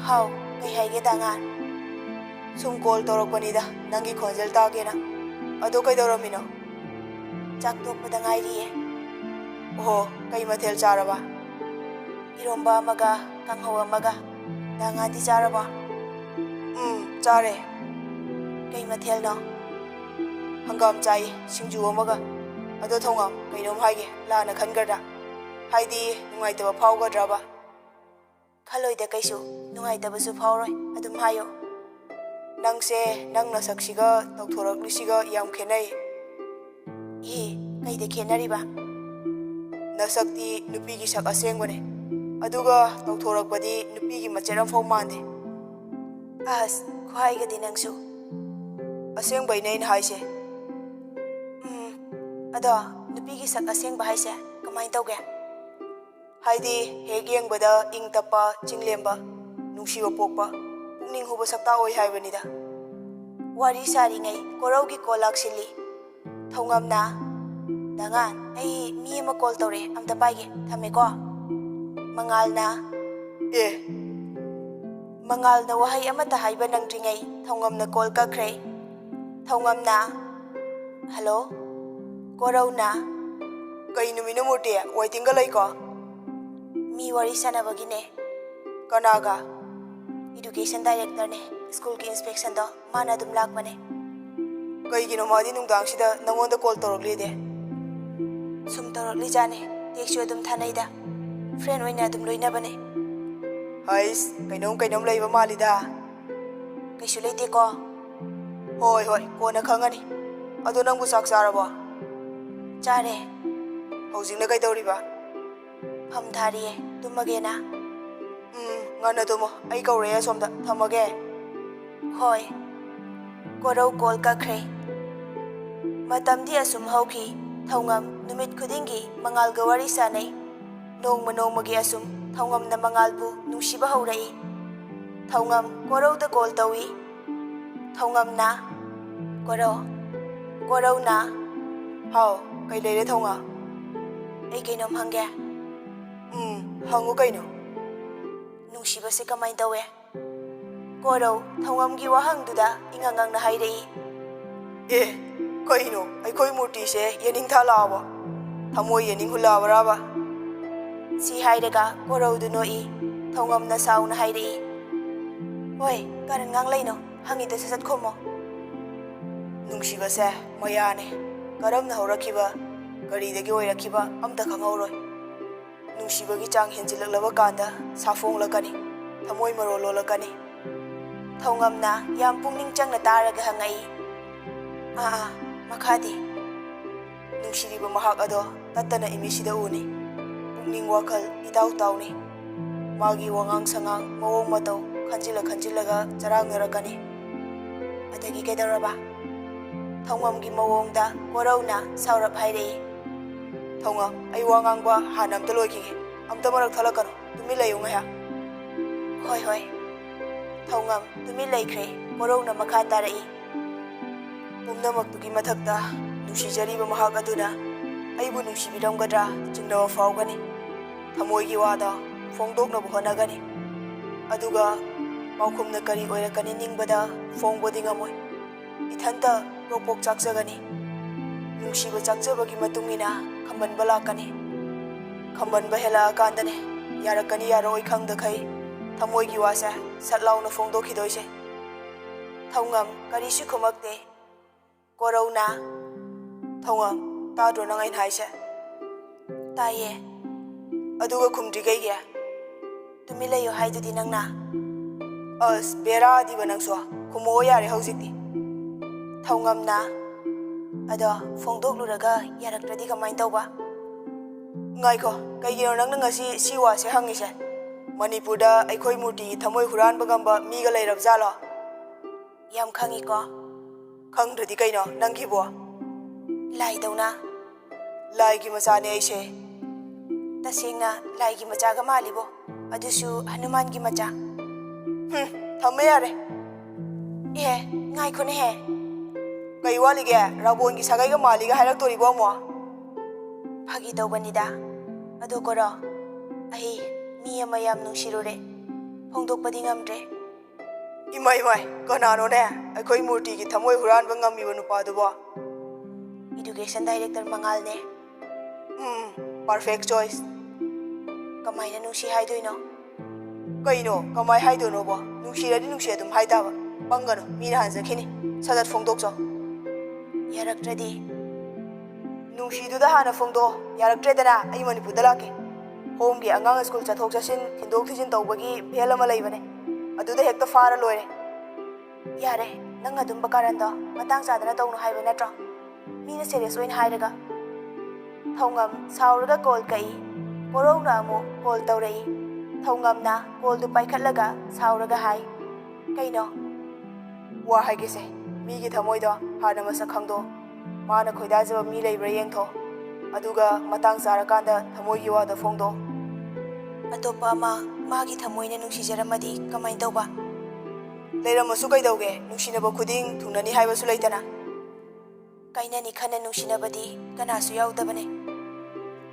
"ꯍꯥꯎ, ꯀꯩ ꯍꯥꯏꯒꯦ ꯗꯥꯉꯥꯟ?" "ꯁꯨꯝ ꯀꯣꯜ ꯇꯧꯔꯛꯄꯅꯤꯗ, ꯅꯪꯒꯤ ꯈꯣꯟꯖꯦꯜ ꯇꯥꯒꯦꯅ꯫ ꯑꯗꯣ ꯀꯩꯗꯧꯔꯝꯃꯤꯅꯣ?" "ꯆꯥꯛ ꯇꯣꯛꯄꯗ ꯉꯥꯏꯔꯤꯌꯦ꯫" "ꯑꯣꯍꯣ, ꯀꯩ ꯃꯊꯦꯜ ꯆꯥꯔꯕ?" "ꯏꯔꯣꯝꯕ ꯑꯃꯒ ꯀꯥꯡꯍꯧ ꯑꯃꯒ꯫ ꯗꯥꯉꯥꯟꯗꯤ ꯆꯥꯔꯕꯣ?" "ꯎꯝ, ꯆꯥꯔꯦ꯫" "ꯀꯩ ꯃꯊꯦꯜꯅꯣ?" "ꯍꯪꯒꯥꯝ ꯆꯥꯏ, ꯁꯤꯡꯖꯨ ꯑꯃꯒ꯫ ꯑꯗꯣ ꯊꯧꯉꯝ, ꯀꯩꯅꯣꯝ ꯍꯥꯏꯒꯦ, ꯂꯥꯟꯅ ꯈꯟꯒꯗ꯭ꯔꯥ? ꯍꯥꯏꯗꯤ, ꯅꯨꯡꯉꯥꯏꯇꯕ ꯐꯥꯎꯒꯗ꯭ꯔꯕ?" "ꯈꯜꯂꯣꯏꯗ ꯀꯩꯁꯨ, ꯅꯨꯡꯉꯥꯏꯇꯕꯁꯨ ꯐꯥꯎꯔꯣꯏ, ꯑꯗꯨꯝ ꯍꯥꯏꯌꯣ꯫" "ꯅꯪꯁꯦ ꯅꯪ ꯅꯁꯛꯁꯤꯒ ꯇꯧꯊꯣꯔꯛꯂꯤꯁꯤꯒ ꯌꯥꯝ ꯈꯦꯠꯅꯩ꯫" "ꯏꯍꯦ, ꯀꯩꯗ ꯈꯦꯠꯅꯔꯤꯕ?" "ꯅꯁꯛꯇꯤ ꯅꯨꯄꯤꯒꯤ ꯁꯛ ꯑꯁꯦꯡꯕꯅꯦ, ꯑꯗꯨꯒ ꯇꯧꯊꯣꯔꯛꯄꯗꯤ ꯅꯨꯄꯤꯒꯤ ꯃꯆꯦꯠ ꯑꯃꯐꯥꯎ ꯃꯥꯟꯗꯦ꯫" "ꯑꯁ, ꯈꯨꯍꯥꯏꯒꯗꯤ ꯅꯪꯁꯨ꯫" "ꯑꯁꯦꯡꯕꯩꯅꯦ ꯑꯩꯅ ꯍꯥꯏꯁꯦ꯫" "ꯎꯝ, ꯑꯗꯣ ꯅꯨꯄꯤꯒꯤ ꯁꯛ ꯑꯁꯦꯡꯕ ꯍꯥꯏꯁꯦ ꯀꯃꯥꯏꯅ ꯇꯧꯒꯦ?" "ꯍꯥꯏꯗꯤ, ꯍꯦꯛ ꯌꯦꯡꯕꯗ ꯏꯪ ꯇꯞꯄ, ꯆꯤꯡꯂꯦꯝꯕ, ꯅꯨꯡꯁꯤꯕ ꯄꯣꯛꯄ, ꯄꯨꯛꯅꯤꯡ ꯍꯨꯕ ꯁꯛꯇꯥꯛ ꯑꯣꯏ ꯍꯥꯏꯕꯅꯤꯗ꯫" ꯋꯥꯔꯤ ꯁꯥꯔꯤꯉꯩ ꯀꯣꯔꯧꯒꯤ ꯀꯣꯜ ꯂꯥꯛꯁꯤꯜꯂꯤ꯫ ꯊꯧꯉꯝꯅ, "ꯗꯥꯉꯥꯟ, ꯑꯩ ꯃꯤ ꯑꯃ ꯀꯣꯜ ꯇꯧꯔꯦ, ꯑꯝꯇ ꯄꯥꯏꯒꯦ, ꯊꯝꯃꯦꯀꯣ꯫" ꯃꯉꯥꯜꯅ, "ꯑꯦ꯫" ꯃꯉꯥꯜꯅ ꯋꯥꯍꯩ ꯑꯃꯠꯇ ꯍꯥꯏꯕ ꯅꯪꯗ꯭ꯔꯤꯉꯩ ꯊꯧꯉꯝꯅ ꯀꯣꯜ ꯀꯛꯈ꯭ꯔꯦ꯫ ꯊꯧꯉꯝꯅ, "ꯍꯜꯂꯣ?" ꯀꯣꯔꯧꯅ, "ꯀꯩ ꯅꯨꯃꯤꯠꯅꯣ ꯃꯨꯔꯇꯤ? ꯋꯦꯇꯤꯡꯒ ꯂꯩꯀꯣ?" "ꯃꯤ ꯋꯥꯔꯤ ꯁꯥꯟꯅꯕꯒꯤꯅꯦ꯫" "ꯀꯅꯥꯒ?" "ꯏꯗꯨꯀꯦꯁꯟ ꯗꯥꯏꯔꯦꯛꯇꯔꯅꯦ, ꯁ꯭ꯀꯨꯜꯒꯤ ꯏꯟꯁꯄꯦꯛꯁꯟꯗꯣ ꯃꯥꯅ ꯑꯗꯨꯝ ꯂꯥꯛꯄꯅꯦ꯫" "ꯀꯩꯒꯤꯅꯣ ꯃꯥꯗꯤ ꯅꯨꯡꯗꯥꯡꯁꯤꯗ ꯅꯪꯉꯣꯟꯗ ꯀꯣꯜ ꯇꯧꯔꯛꯂꯤꯗꯤ?" "ꯁꯨꯝ ꯇꯧꯔꯛꯂꯤꯖꯥꯠꯅꯦ, ꯇꯦꯛꯁꯁꯨ ꯑꯗꯨꯝ ꯊꯥꯅꯩꯗ꯫ ꯐ꯭ꯔꯦꯟ ꯑꯣꯏꯅ ꯑꯗꯨꯝ ꯂꯣꯏꯅꯕꯅꯦ꯫" "ꯍꯩꯁ, ꯀꯩꯅꯣꯝ ꯀꯩꯅꯣꯝ ꯂꯩꯕ ꯃꯥꯜꯂꯤꯗ꯫" "ꯀꯩꯁꯨ ꯂꯩꯇꯦꯀꯣ꯫" "ꯍꯣꯏ, ꯍꯣꯏ, ꯀꯣꯟꯅ ꯈꯪꯉꯅꯤ꯫" ꯑꯗꯣ ꯅꯪꯕꯨ ꯆꯥꯛ ꯆꯥꯔꯕꯣ? ꯆꯥꯔꯦ꯫ ꯍꯧꯖꯤꯛꯅ ꯀꯩꯗꯧꯔꯤꯕ? ꯐꯝ ꯊꯥꯔꯤꯌꯦ, ꯇꯨꯝꯃꯒꯦꯅ꯫ ꯎꯝ, ꯉꯟꯅ ꯇꯨꯝꯃꯣ, ꯑꯩ ꯀꯧꯔꯛꯑꯦ ꯑꯁꯣꯝꯗ, ꯊꯝꯃꯒꯦ꯫ ꯍꯣꯏ꯫ ꯀꯣꯔꯧ ꯀꯣꯜ ꯀꯛꯈ꯭ꯔꯦ꯫ ꯃꯇꯝꯗꯤ ꯑꯁꯨꯝ ꯍꯧꯈꯤ꯫ ꯊꯧꯉꯝ ꯅꯨꯃꯤꯠ ꯈꯨꯗꯤꯡꯒꯤ ꯃꯉꯥꯜꯒ ꯋꯥꯔꯤ ꯁꯥꯟꯅꯩ꯫ ꯅꯣꯡꯃ ꯅꯣꯡꯃꯒꯤ ꯑꯁꯨꯝ ꯊꯧꯉꯝꯅ ꯃꯉꯥꯜꯕꯨ ꯅꯨꯡꯁꯤꯕ ꯍꯧꯔꯛꯏ꯫ ꯊꯧꯉꯝ ꯀꯣꯔꯧꯗ ꯀꯣꯜ ꯇꯧꯏ꯫ ꯊꯧꯉꯝꯅ, "ꯀꯣꯔꯧ, ꯀꯣꯔꯧꯅ꯫" "ꯍꯥꯎ, ꯀꯩ ꯂꯩꯔꯦ ꯊꯧꯉꯝ?" "ꯑꯩ ꯀꯩꯅꯣꯝ ꯍꯪꯒꯦ꯫" "ꯎꯝ, ꯍꯪꯉꯨ ꯀꯩꯅꯣ?" "ꯅꯨꯡꯁꯤꯕꯁꯦ ꯀꯃꯥꯏꯅ ꯇꯧꯋꯦ?" ꯀꯣꯔꯧ ꯊꯧꯉꯝꯒꯤ ꯋꯥꯍꯪꯗꯨꯗ ꯏꯉꯥꯡ ꯉꯥꯡꯅ ꯍꯥꯏꯔꯛꯏ꯫ "ꯑꯦ, ꯀꯩꯅꯣ, ꯑꯩꯈꯣꯏ ꯃꯨꯔꯇꯤꯁꯦ ꯌꯦꯅꯤꯡ ꯊꯥꯂꯛꯑꯕ? ꯊꯃꯣꯏ ꯌꯦꯅꯤꯡ ꯍꯨꯜꯂꯛꯑꯕ꯭ꯔꯥꯕ?" ꯁꯤ ꯍꯥꯏꯔꯒ ꯀꯣꯔꯧꯗꯨ ꯅꯣꯛꯏ꯫ ꯊꯧꯉꯝꯅ ꯁꯥꯎꯅ ꯍꯥꯏꯔꯛꯏ꯫ "ꯍꯣꯏ, ꯀꯔꯟ ꯉꯥꯡꯂꯩꯅꯣ? ꯍꯪꯉꯤꯗꯣ ꯁꯠ ꯁꯠ ꯈꯨꯝꯃꯣ꯫" "ꯅꯨꯡꯁꯤꯕꯁꯦ ꯃꯌꯥꯅꯦ꯫ ꯀꯔꯝꯅ ꯍꯧꯔꯛꯈꯤꯕ, ꯀꯔꯤꯗꯒꯤ ꯑꯣꯏꯔꯛꯈꯤꯕ ꯑꯝꯇ ꯈꯪꯍꯧꯔꯣꯏ꯫ ꯅꯨꯡꯁꯤꯕꯒꯤ ꯆꯥꯡ ꯍꯦꯟꯖꯤꯜꯂꯛꯂꯕ ꯀꯥꯟꯗ ꯁꯥꯐꯣꯡꯂꯛꯀꯅꯤ, ꯊꯃꯣꯏ ꯃꯔꯣꯜ ꯂꯣꯜꯂꯛꯀꯅꯤ꯫" ꯊꯧꯉꯝꯅ ꯌꯥꯝ ꯄꯨꯛꯅꯤꯡ ꯆꯪꯅ ꯇꯥꯔꯒ ꯍꯪꯉꯛꯏ꯫ "ꯑꯥ, ꯑꯥ, ꯃꯈꯥꯗꯤ?" "ꯅꯨꯡꯁꯤꯔꯤꯕ ꯃꯍꯥꯛ ꯑꯗꯣ ꯇꯠꯇꯅ ꯏꯃꯤꯠꯁꯤꯗ ꯎꯅꯤ꯫ ꯄꯨꯛꯅꯤꯡ ꯋꯥꯈꯜ ꯏꯇꯥꯎ ꯇꯥꯎꯅꯤ꯫ ꯃꯥꯒꯤ ꯋꯥꯉꯥꯡ ꯁꯉꯥꯡ, ꯃꯑꯣꯡ ꯃꯇꯧ ꯈꯟꯖꯤꯜꯂ ꯈꯟꯖꯤꯜꯂꯒ ꯆꯔꯥꯡꯅꯔꯛꯀꯅꯤ꯫" "ꯑꯗꯒꯤ ꯀꯩꯗꯧꯔꯕ?" ꯊꯧꯉꯝꯒꯤ ꯃꯑꯣꯡꯗ ꯀꯣꯔꯧꯅ ꯁꯥꯎꯔꯞ ꯍꯥꯏꯔꯛꯏ꯫ "ꯊꯧꯉꯝ, ꯑꯩ ꯋꯥ ꯉꯥꯡꯕ ꯍꯥꯟꯅ ꯑꯝꯇ ꯂꯣꯏꯈꯤꯒꯦ꯫ ꯑꯝꯇ ꯃꯔꯛ ꯊꯠꯂꯛꯀꯅꯨ꯫ ꯇꯨꯃꯤꯟ ꯂꯩꯌꯨ ꯉꯥꯏꯍꯥꯛ꯫" "ꯍꯣꯏ, ꯍꯣꯏ꯫" ꯊꯧꯉꯝ ꯇꯨꯃꯤꯟ ꯂꯩꯈ꯭ꯔꯦ꯫ ꯀꯣꯔꯧꯅ ꯃꯈꯥ ꯇꯥꯔꯛꯏ꯫ "ꯄꯨꯝꯅꯃꯛꯇꯨꯒꯤ ꯃꯊꯛꯇ ꯅꯨꯡꯁꯤꯖꯔꯤꯕ ꯃꯍꯥꯛ ꯑꯗꯨꯅ ꯑꯩꯕꯨ ꯅꯨꯡꯁꯤꯕꯤꯔꯝꯒꯗ꯭ꯔꯥ ꯆꯤꯡꯅꯕ ꯐꯥꯎꯒꯅꯤ꯫ ꯊꯃꯣꯏꯒꯤ ꯋꯥꯗ ꯐꯣꯡꯗꯣꯛꯅꯕ ꯍꯣꯠꯅꯒꯅꯤ꯫ ꯑꯗꯨꯒ ꯄꯥꯎꯈꯨꯝꯅ ꯀꯔꯤ ꯑꯣꯏꯔꯛꯀꯅꯤ ꯅꯤꯡꯕꯗ ꯐꯣꯡꯕꯗꯤ ꯉꯝꯃꯣꯏ꯫ ꯏꯊꯟꯇ ꯄ꯭ꯔꯣꯛ ꯄ꯭ꯔꯣꯛ ꯆꯥꯛꯆꯒꯅꯤ꯫ ꯅꯨꯡꯁꯤꯕ ꯆꯥꯛꯆꯕꯒꯤ ꯃꯇꯨꯡ ꯏꯟꯅ ꯈꯝꯕꯟꯕ ꯂꯥꯛꯀꯅꯤ꯫ ꯈꯝꯕꯟꯕ ꯍꯦꯜꯂꯛꯑꯀꯥꯟꯗꯅꯦ ꯌꯥꯔꯛꯀꯅꯤ ꯌꯥꯔꯛꯑꯣꯏ ꯈꯪꯗꯈꯩ ꯊꯃꯣꯏꯒꯤ ꯋꯥꯁꯦ ꯁꯠ ꯂꯥꯎꯅ ꯐꯣꯡꯗꯣꯛꯈꯤꯗꯣꯏꯁꯦ꯫" ꯊꯧꯉꯝ ꯀꯔꯤꯁꯨ ꯈꯨꯝꯃꯛꯇꯦ꯫ ꯀꯣꯔꯧꯅ, "ꯊꯧꯉꯝ, ꯇꯥꯗ꯭ꯔꯣ ꯅꯪ ꯑꯩꯅ ꯍꯥꯏꯁꯦ?" "ꯇꯥꯏꯌꯦ꯫" "ꯑꯗꯨꯒ ꯈꯨꯝꯗ꯭ꯔꯤ ꯀꯩꯒꯤ?" "ꯇꯨꯃꯤꯟ ꯂꯩꯌꯨ ꯍꯥꯏꯗꯨꯗꯤ ꯅꯪꯅ꯫" "ꯑꯁ, ꯕꯦꯔꯥꯗꯤꯕ ꯅꯪꯁꯨ꯫ ꯈꯨꯝꯃꯛꯑꯣ ꯌꯥꯔꯦ ꯍꯧꯖꯤꯛꯇꯤ꯫" ꯊꯧꯉꯝꯅ, ꯑꯗꯣ ꯐꯣꯡꯗꯣꯛꯂꯨꯔꯒ ꯌꯥꯔꯛꯇ꯭ꯔꯗꯤ ꯀꯃꯥꯏꯅ ꯇꯧꯕ? ꯉꯥꯏꯈꯣ, ꯀꯩꯒꯤꯅꯣ ꯅꯪꯅ ꯉꯁꯤ ꯁꯤ ꯋꯥꯁꯦ ꯍꯪꯉꯤꯁꯦ? ꯃꯅꯤꯄꯨꯔꯗ ꯑꯩꯈꯣꯏ ꯃꯨꯔꯇꯤꯒꯤ ꯊꯃꯣꯏ ꯍꯨꯔꯥꯟꯕ ꯉꯝꯕ ꯃꯤꯒ ꯂꯩꯔꯕꯖꯥꯠꯂꯣ? ꯌꯥꯝ ꯈꯪꯉꯤꯀꯣ? ꯈꯪꯗ꯭ꯔꯗꯤ ꯀꯩꯅꯣ ꯅꯪꯒꯤꯕꯣ? ꯂꯥꯏꯗꯧꯅ꯫ ꯂꯥꯏꯒꯤ ꯃꯆꯥꯅꯦ ꯑꯩꯁꯦ꯫ ꯇꯁꯦꯡꯅ ꯂꯥꯏꯒꯤ ꯃꯆꯥꯒ ꯃꯥꯜꯂꯤꯕꯣ, ꯑꯗꯨꯁꯨ ꯍꯅꯨꯃꯥꯟꯒꯤ ꯃꯆꯥ꯫ ꯍꯨꯝ, ꯊꯝꯃꯦ ꯌꯥꯔꯦ꯫ ꯑꯦ, ꯉꯥꯏꯈꯣꯅꯦꯍꯦ꯫ ꯀꯩ ꯋꯥꯠꯂꯤꯒꯦ? ꯔꯥꯕꯣꯟꯒꯤ ꯁꯥꯒꯩꯒ ꯃꯥꯜꯂꯤꯒ ꯍꯥꯏꯔꯛꯇꯣꯔꯤꯕꯣ ꯑꯃꯨꯛ? ꯐꯥꯒꯤ ꯇꯧꯕꯅꯤꯗ꯫ ꯑꯗꯣ ꯀꯣꯔꯣ, ꯑꯩ ꯃꯤ ꯑꯃ ꯌꯥꯝ ꯅꯨꯡꯁꯤꯔꯨꯔꯦ, ꯐꯣꯡꯗꯣꯛꯄꯗꯤ ꯉꯝꯗ꯭ꯔꯦ꯫ ꯏꯃꯥꯏ ꯏꯃꯥꯏ, ꯀꯅꯥꯅꯣꯅꯦ ꯑꯩꯈꯣꯏ ꯃꯨꯔꯇꯤꯒꯤ ꯊꯃꯣꯏ ꯍꯨꯔꯥꯟꯕ ꯉꯝꯃꯤꯕ ꯅꯨꯄꯥꯗꯨꯕꯣ? Education Director ꯃꯉꯥꯜꯅꯦ꯫ ꯎꯝ, perfect choice꯫ ꯀꯃꯥꯏꯅ ꯅꯨꯡꯁꯤ ꯍꯥꯏꯗꯣꯏꯅꯣ? ꯀꯩꯅꯣ, ꯀꯃꯥꯏ ꯍꯥꯏꯗꯣꯏꯅꯣꯕꯣ? ꯅꯨꯡꯁꯤꯔꯗꯤ ꯅꯨꯡꯁꯤ ꯑꯗꯨꯝ ꯍꯥꯏꯇꯥꯕ꯫ ꯄꯪꯒꯅꯨ, ꯃꯤꯅ ꯍꯥꯟꯖꯈꯤꯅꯤ꯫ ꯁꯠ ꯁꯠ ꯐꯣꯡꯗꯣꯛꯆꯧ꯫ ꯌꯥꯔꯛꯇ꯭ꯔꯗꯤ? ꯅꯨꯡꯁꯤꯗꯨꯗ ꯍꯥꯟꯅ ꯐꯣꯡꯗꯣꯛꯑꯣ꯫ ꯌꯥꯔꯛꯇ꯭ꯔꯦꯗꯅ ꯑꯩ ꯃꯅꯤꯄꯨꯔꯗ ꯂꯥꯛꯀꯦ꯫ ꯍꯣꯝꯒꯤ ꯑꯉꯥꯡ ꯁ꯭ꯀꯨꯜ ꯆꯠꯊꯣꯛ ꯆꯠꯁꯤꯟ, ꯊꯤꯟꯗꯣꯛ ꯊꯤꯟꯖꯤꯟ ꯇꯧꯕꯒꯤ ꯚꯦꯜ ꯑꯃ ꯂꯩꯕꯅꯦ, ꯑꯗꯨꯗ ꯍꯦꯛꯇ ꯐꯥꯔ ꯂꯣꯏꯔꯦ꯫ ꯌꯥꯔꯦ, ꯅꯪ ꯑꯗꯨꯝꯕ ꯀꯥꯔꯟꯗꯣ ꯃꯇꯥꯡ ꯆꯥꯗꯅ ꯇꯧꯅꯨ ꯍꯥꯏꯕ ꯅꯠꯇ꯭ꯔꯣ? ꯃꯤꯅ ꯁꯦꯔꯤꯌꯁ ꯑꯣꯏꯅ ꯍꯥꯏꯔꯒ꯫ ꯊꯧꯉꯝ ꯁꯥꯎꯔꯒ ꯀꯣꯜ ꯀꯛꯏ꯫ ꯀꯣꯔꯧꯅ ꯑꯃꯨꯛ ꯀꯣꯜ ꯇꯧꯔꯛꯏ꯫ ꯊꯧꯉꯝꯅ ꯀꯣꯜꯗꯨ ꯄꯥꯏꯈꯠꯂꯒ ꯁꯥꯎꯔꯒ ꯍꯥꯏ, "ꯀꯩꯅꯣ?" ꯋꯥ ꯍꯥꯏꯒꯦꯁꯦ, ꯃꯤꯒꯤ ꯊꯃꯣꯏꯗꯣ ꯍꯥꯟꯅ ꯃꯁꯛ ꯈꯪꯗꯣꯛꯑꯣ꯫ ꯃꯥꯅ ꯈꯣꯏꯗꯥꯖꯕ ꯃꯤ ꯂꯩꯕ꯭ꯔꯥ ꯌꯦꯡꯊꯣꯛꯑꯣ꯫ ꯑꯗꯨꯒ ꯃꯇꯥꯡ ꯆꯥꯔꯀꯥꯟꯗ ꯊꯃꯣꯏꯒꯤ ꯋꯥꯗꯣ ꯐꯣꯡꯗꯣꯛꯑꯣ꯫ ꯑꯇꯣꯞꯄ ꯑꯃ ꯃꯥꯒꯤ ꯊꯃꯣꯏꯅ ꯅꯨꯡꯁꯤꯖꯔꯝꯃꯗꯤ ꯀꯃꯥꯏꯅ ꯇꯧꯕ? ꯂꯩꯔꯝꯃꯁꯨ ꯀꯩꯗꯧꯒꯦ? ꯅꯨꯡꯁꯤꯅꯕ ꯈꯨꯗꯤꯡ ꯊꯨꯡꯅꯅꯤ ꯍꯥꯏꯕꯁꯨ ꯂꯩꯇꯅ꯫ ꯀꯥꯏꯅꯅꯤ ꯈꯟꯅ ꯅꯨꯡꯁꯤꯅꯕꯗꯤ ꯀꯅꯥꯁꯨ ꯌꯥꯎꯗꯕꯅꯦ꯫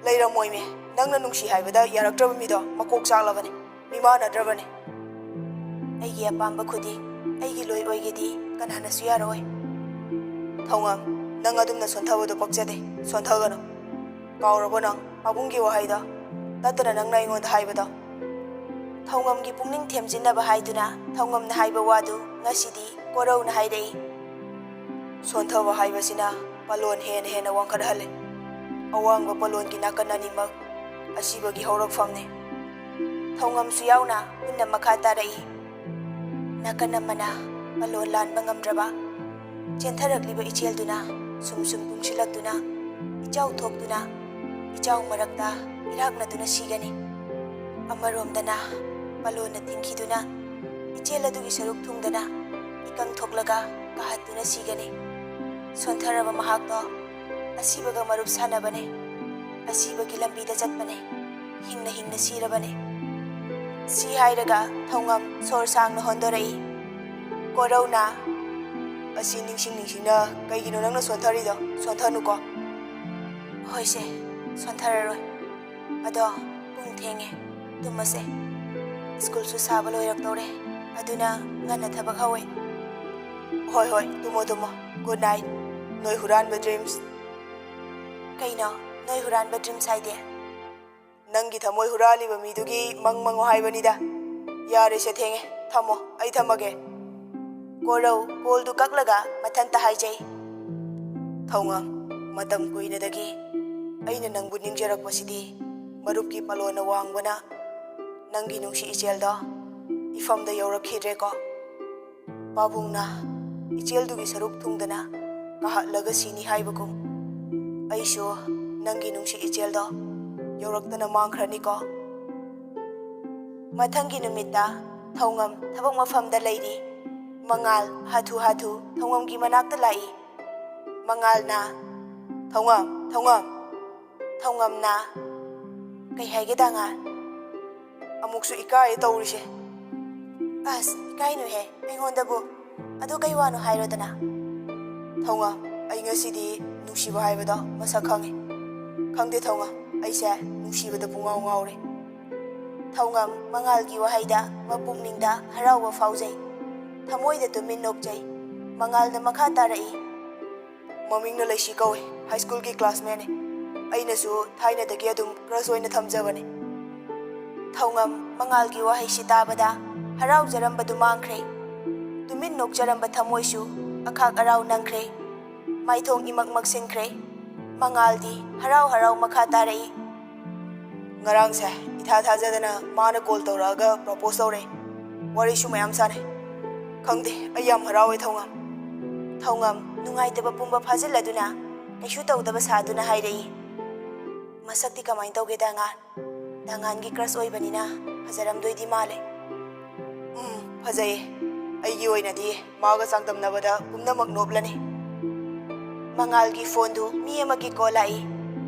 ꯂꯩꯔꯝꯃꯣꯏꯃꯦ, ꯅꯪꯅ ꯅꯨꯡꯁꯤ ꯍꯥꯏꯕꯗ ꯌꯥꯔꯛꯇ꯭ꯔꯕ ꯃꯤꯗꯣ ꯃꯀꯣꯛ ꯆꯥꯛꯂꯕꯅꯦ, ꯃꯤꯃꯥꯟꯅꯗ꯭ꯔꯕꯅꯦ꯫ ꯑꯩꯒꯤ ꯑꯄꯥꯝꯕ ꯈꯨꯗꯤꯡ ꯑꯩꯒꯤ ꯂꯣꯏ ꯑꯣꯏꯒꯦꯗꯤ ꯀꯅꯥꯅꯁꯨ ꯌꯥꯔꯣꯏ꯫ ꯊꯧꯉꯝ, ꯅꯪ ꯑꯗꯨꯝꯅ ꯁꯣꯟꯊꯕꯗꯣ ꯄꯛꯆꯗꯦ, ꯁꯣꯟꯊꯒꯅꯨ꯫ ꯀꯥꯎꯔꯕꯣ ꯅꯪ ꯄꯥꯕꯨꯡꯒꯤ ꯋꯥꯍꯩꯗꯣ? ꯅꯠꯇꯅ ꯅꯪꯅ ꯑꯩꯉꯣꯟꯗ ꯍꯥꯏꯕꯗꯣ? ꯊꯧꯉꯝꯒꯤ ꯄꯨꯛꯅꯤꯡ ꯊꯦꯝꯖꯤꯟꯅꯕ ꯍꯥꯏꯗꯨꯅ ꯊꯧꯉꯝꯅ ꯍꯥꯏꯕ ꯋꯥꯗꯨ ꯉꯁꯤꯗꯤ ꯀꯣꯔꯧꯅ ꯍꯥꯏꯔꯛꯏ꯫ ꯁꯣꯟꯊꯕ ꯍꯥꯏꯕꯁꯤꯅ ꯄꯥꯂꯣꯟ ꯍꯦꯟꯅ ꯍꯦꯟꯅ ꯋꯥꯡꯈꯠꯍꯜꯂꯦ꯫ ꯑꯋꯥꯡꯕ ꯄꯥꯂꯣꯟꯒꯤ ꯅꯥꯀꯟ ꯑꯅꯤꯃꯛ ꯑꯁꯤꯕꯒꯤ ꯍꯧꯔꯛꯐꯝꯅꯤ꯫ ꯊꯧꯉꯝꯁꯨ ꯌꯥꯎꯅ ꯄꯨꯟꯅ ꯃꯈꯥ ꯇꯥꯔꯛꯏ꯫ ꯅꯥꯀꯟ ꯑꯃꯅ ꯄꯥꯂꯣꯟ ꯂꯥꯟꯕ ꯉꯝꯗ꯭ꯔꯕ ꯆꯦꯟꯊꯔꯛꯂꯤꯕ ꯏꯆꯦꯜꯗꯨꯅ ꯁꯨꯝ ꯁꯨꯝ ꯇꯨꯡꯁꯤꯜꯂꯛꯇꯨꯅ, ꯏꯆꯥꯎ ꯊꯣꯛꯇꯨꯅ, ꯏꯆꯥꯎ ꯃꯔꯛꯇ ꯏꯔꯥꯛꯅꯗꯨꯅ ꯁꯤꯒꯅꯤ꯫ ꯑꯃꯔꯣꯝꯗꯅ ꯄꯂꯣꯟꯅ ꯊꯤꯡꯈꯤꯗꯨꯅ ꯏꯆꯦꯜ ꯑꯗꯨꯒꯤ ꯁꯔꯨꯛ ꯊꯨꯡꯗꯅ ꯏꯀꯪ ꯊꯣꯛꯂꯒ ꯀꯥꯍꯠꯇꯨꯅ ꯁꯤꯒꯅꯤ꯫ ꯁꯣꯟꯊꯔꯕ ꯃꯍꯥꯛꯇꯣ ꯑꯁꯤꯕꯒ ꯃꯔꯨꯞ ꯁꯥꯟꯅꯕꯅꯦ, ꯑꯁꯤꯕꯒꯤ ꯂꯝꯕꯤꯗ ꯆꯠꯄꯅꯦ, ꯍꯤꯡꯅ ꯍꯤꯡꯅ ꯁꯤꯔꯕꯅꯦ꯫ ꯁꯤ ꯍꯥꯏꯔꯒ ꯊꯧꯉꯝ ꯁꯣꯔ ꯁꯥꯡꯅ ꯍꯣꯟꯗꯣꯔꯛꯏ꯫ ꯀꯣꯔꯧꯅ, "ꯑꯁꯤ ꯅꯤꯡꯁꯤꯡ ꯅꯤꯡꯁꯤꯡꯅ ꯀꯩꯒꯤꯅꯣ ꯅꯪꯅ ꯁꯣꯟꯊꯔꯤꯗꯣ? ꯁꯣꯟꯊꯅꯨꯀꯣ꯫" "ꯍꯣꯏꯁꯦ, ꯁꯣꯟꯊꯔꯔꯣꯏ꯫ ꯑꯗꯣ ꯄꯨꯡ ꯊꯦꯡꯉꯦ, ꯇꯨꯝꯃꯁꯦ꯫ ꯁ꯭ꯀꯨꯜꯁꯨ ꯁꯥꯕ ꯂꯣꯏꯔꯛꯇꯧꯔꯦ, ꯑꯗꯨꯅ ꯉꯟꯅ ꯊꯕꯛ ꯍꯧꯋꯦ꯫" "ꯍꯣꯏ, ꯍꯣꯏ, ꯇꯨꯝꯃꯣ, ꯇꯨꯝꯃꯣ꯫ Good night, ꯅꯣꯏ ꯍꯨꯔꯥꯟꯕ ꯗ꯭ꯔꯤꯝꯁ꯫" "ꯀꯩꯅꯣ ꯅꯣꯏ ꯍꯨꯔꯥꯟꯕ ꯗ꯭ꯔꯤꯝꯁ ꯍꯥꯏꯗꯤ?" "ꯅꯪꯒꯤ ꯊꯃꯣꯏ ꯍꯨꯔꯥꯜꯂꯤꯕ ꯃꯤꯗꯨꯒꯤ ꯃꯪ ꯃꯪꯉꯣ ꯍꯥꯏꯕꯅꯤꯗ꯫ ꯌꯥꯔꯦꯁꯦ, ꯊꯦꯡꯉꯦ, ꯊꯝꯃꯣ, ꯑꯩ ꯊꯝꯃꯒꯦ꯫" ꯀꯣꯔꯧ ꯀꯣꯜꯗꯨ ꯀꯛꯂꯒ ꯃꯊꯟꯇ ꯍꯥꯏꯖꯩ꯫ "ꯊꯧꯉꯝ, ꯃꯇꯝ ꯀꯨꯏꯅꯗꯒꯤ ꯑꯩꯅ ꯅꯪꯕꯨ ꯅꯤꯡꯖꯔꯛꯄꯁꯤꯗꯤ ꯃꯔꯨꯞꯀꯤ ꯄꯂꯣꯅ ꯋꯥꯡꯕꯅ ꯅꯪꯒꯤ ꯅꯨꯡꯁꯤ ꯏꯆꯦꯜꯗꯣ ꯏꯐꯝꯗ ꯌꯧꯔꯛꯈꯤꯗ꯭ꯔꯦꯀꯣ꯫ ꯄꯥꯕꯨꯡꯅ ꯏꯆꯦꯜꯗꯨꯒꯤ ꯁꯔꯨꯛ ꯊꯨꯡꯗꯅ ꯀꯥꯍꯠꯂꯒ ꯁꯤꯅꯤ ꯍꯥꯏꯕꯒꯨꯝ, ꯑꯩꯁꯨ ꯅꯪꯒꯤ ꯅꯨꯡꯁꯤ ꯏꯆꯦꯜꯗꯣ ꯌꯧꯔꯛꯇꯅ ꯃꯥꯡꯈ꯭ꯔꯅꯤꯀꯣ꯫" ꯃꯊꯪꯒꯤ ꯅꯨꯃꯤꯠꯇ ꯊꯧꯉꯝ ꯊꯕꯛ ꯃꯐꯝꯗ ꯂꯩꯔꯤ꯫ ꯃꯉꯥꯜ ꯍꯥꯊꯨ ꯍꯥꯊꯨ ꯊꯧꯉꯝꯒꯤ ꯃꯅꯥꯛꯇ ꯂꯥꯛꯏ꯫ ꯃꯉꯥꯜꯅ, "ꯊꯧꯉꯝ, ꯊꯧꯉꯝ꯫" ꯊꯧꯉꯝꯅ, "ꯀꯩ ꯍꯥꯏꯒꯦ ꯗꯥ ꯉꯥꯜ?" "ꯑꯃꯨꯛꯁꯨ ꯏꯀꯥꯏꯌꯦ ꯇꯧꯔꯤꯁꯦ꯫" "ꯑꯁ, ꯏꯀꯥꯏꯅꯨꯍꯦ, ꯑꯩꯉꯣꯟꯗꯕꯨ꯫ ꯑꯗꯨ ꯀꯩ ꯋꯥꯅꯣ ꯍꯥꯏꯔꯣꯗꯅ꯫" "ꯊꯧꯉꯝ, ꯑꯩ ꯉꯁꯤꯗꯤ ꯅꯨꯡꯁꯤꯕ ꯍꯥꯏꯕꯗꯣ ꯃꯁꯛ ꯈꯪꯉꯦ꯫ ꯈꯪꯗꯦ ꯊꯧꯉꯝ, ꯑꯩꯁꯦ ꯅꯨꯡꯁꯤꯕꯗ ꯄꯨꯡꯉꯥꯎ ꯉꯥꯎꯔꯦ꯫" ꯊꯧꯉꯝ ꯃꯉꯥꯜꯒꯤ ꯋꯥꯍꯩꯗ ꯃꯄꯨꯛꯅꯤꯡꯗ ꯍꯔꯥꯎꯕ ꯐꯥꯎꯖꯩ꯫ ꯊꯃꯣꯏꯗ ꯇꯨꯃꯤꯟ ꯅꯣꯛꯆꯩ꯫ ꯃꯉꯥꯜꯅ ꯃꯈꯥ ꯇꯥꯔꯛꯏ꯫ "ꯃꯃꯤꯡꯅ ꯂꯩꯁꯤ ꯀꯧꯏ, ꯍꯥꯏ ꯁ꯭ꯀꯨꯜꯒꯤ ꯀ꯭ꯂꯥꯁꯃꯦꯠꯅꯤ꯫ ꯑꯩꯅꯁꯨ ꯊꯥꯏꯅꯗꯒꯤ ꯑꯗꯨꯝ ꯀ꯭ꯔꯁ ꯑꯣꯏꯅ ꯊꯝꯖꯕꯅꯤ꯫" ꯊꯧꯉꯝ ꯃꯉꯥꯜꯒꯤ ꯋꯥꯍꯩꯁꯤ ꯇꯥꯕꯗ ꯍꯔꯥꯎꯖꯔꯝꯕꯗꯨ ꯃꯥꯡꯈ꯭ꯔꯦ꯫ ꯇꯨꯃꯤꯟ ꯅꯣꯛꯆꯔꯝꯕ ꯊꯃꯣꯏꯁꯨ ꯑꯈꯥꯛ ꯑꯔꯥꯎ ꯅꯪꯈ꯭ꯔꯦ꯫ ꯃꯥꯏꯊꯣꯡ ꯏꯃꯛ ꯃꯛꯁꯤꯟꯈ꯭ꯔꯦ꯫ ꯃꯉꯥꯜꯗꯤ ꯍꯔꯥꯎ ꯍꯔꯥꯎ ꯃꯈꯥ ꯇꯥꯔꯛꯏ꯫ "ꯉꯔꯥꯡꯁꯦ ꯏꯊꯥ ꯊꯥꯖꯗꯅ ꯃꯥꯅ ꯀꯣꯜ ꯇꯧꯔꯛꯑꯒ ꯄ꯭ꯔꯣꯄꯣꯁ ꯇꯧꯔꯛꯑꯦ꯫ ꯋꯥꯔꯤꯁꯨ ꯃꯌꯥꯝ ꯁꯥꯟꯅꯩ꯫ ꯈꯪꯗꯦ, ꯑꯩ ꯌꯥꯝ ꯍꯔꯥꯎꯋꯦ ꯊꯧꯉꯝ꯫" ꯊꯧꯉꯝ ꯅꯨꯡꯉꯥꯏꯇꯕ ꯄꯨꯝꯕ ꯐꯥꯖꯤꯜꯂꯗꯨꯅ ꯀꯩꯁꯨ ꯇꯧꯗꯕ ꯁꯥꯗꯨꯅ ꯍꯥꯏꯔꯛꯏ꯫ "ꯃꯁꯛꯇꯤ ꯀꯃꯥꯏꯅ ꯇꯧꯒꯦ, ꯗꯥꯉꯥꯟ? ꯗꯥꯉꯥꯟꯒꯤ crush ꯑꯣꯏꯕꯅꯤꯅ ꯐꯖꯔꯝꯗꯣꯏꯗꯤ ꯃꯥꯜꯂꯦ꯫" "ꯎꯝ, ꯐꯖꯩꯌꯦ꯫ ꯑꯩꯒꯤ ꯑꯣꯏꯅꯗꯤ ꯃꯥꯒ ꯆꯥꯡꯗꯝꯅꯕꯗ ꯄꯨꯝꯅꯃꯛ ꯅꯣꯞꯂꯅꯤ꯫" ꯃꯉꯥꯜꯒꯤ phoneꯗꯨ ꯃꯤ ꯑꯃꯒꯤ call ꯂꯥꯛꯏ꯫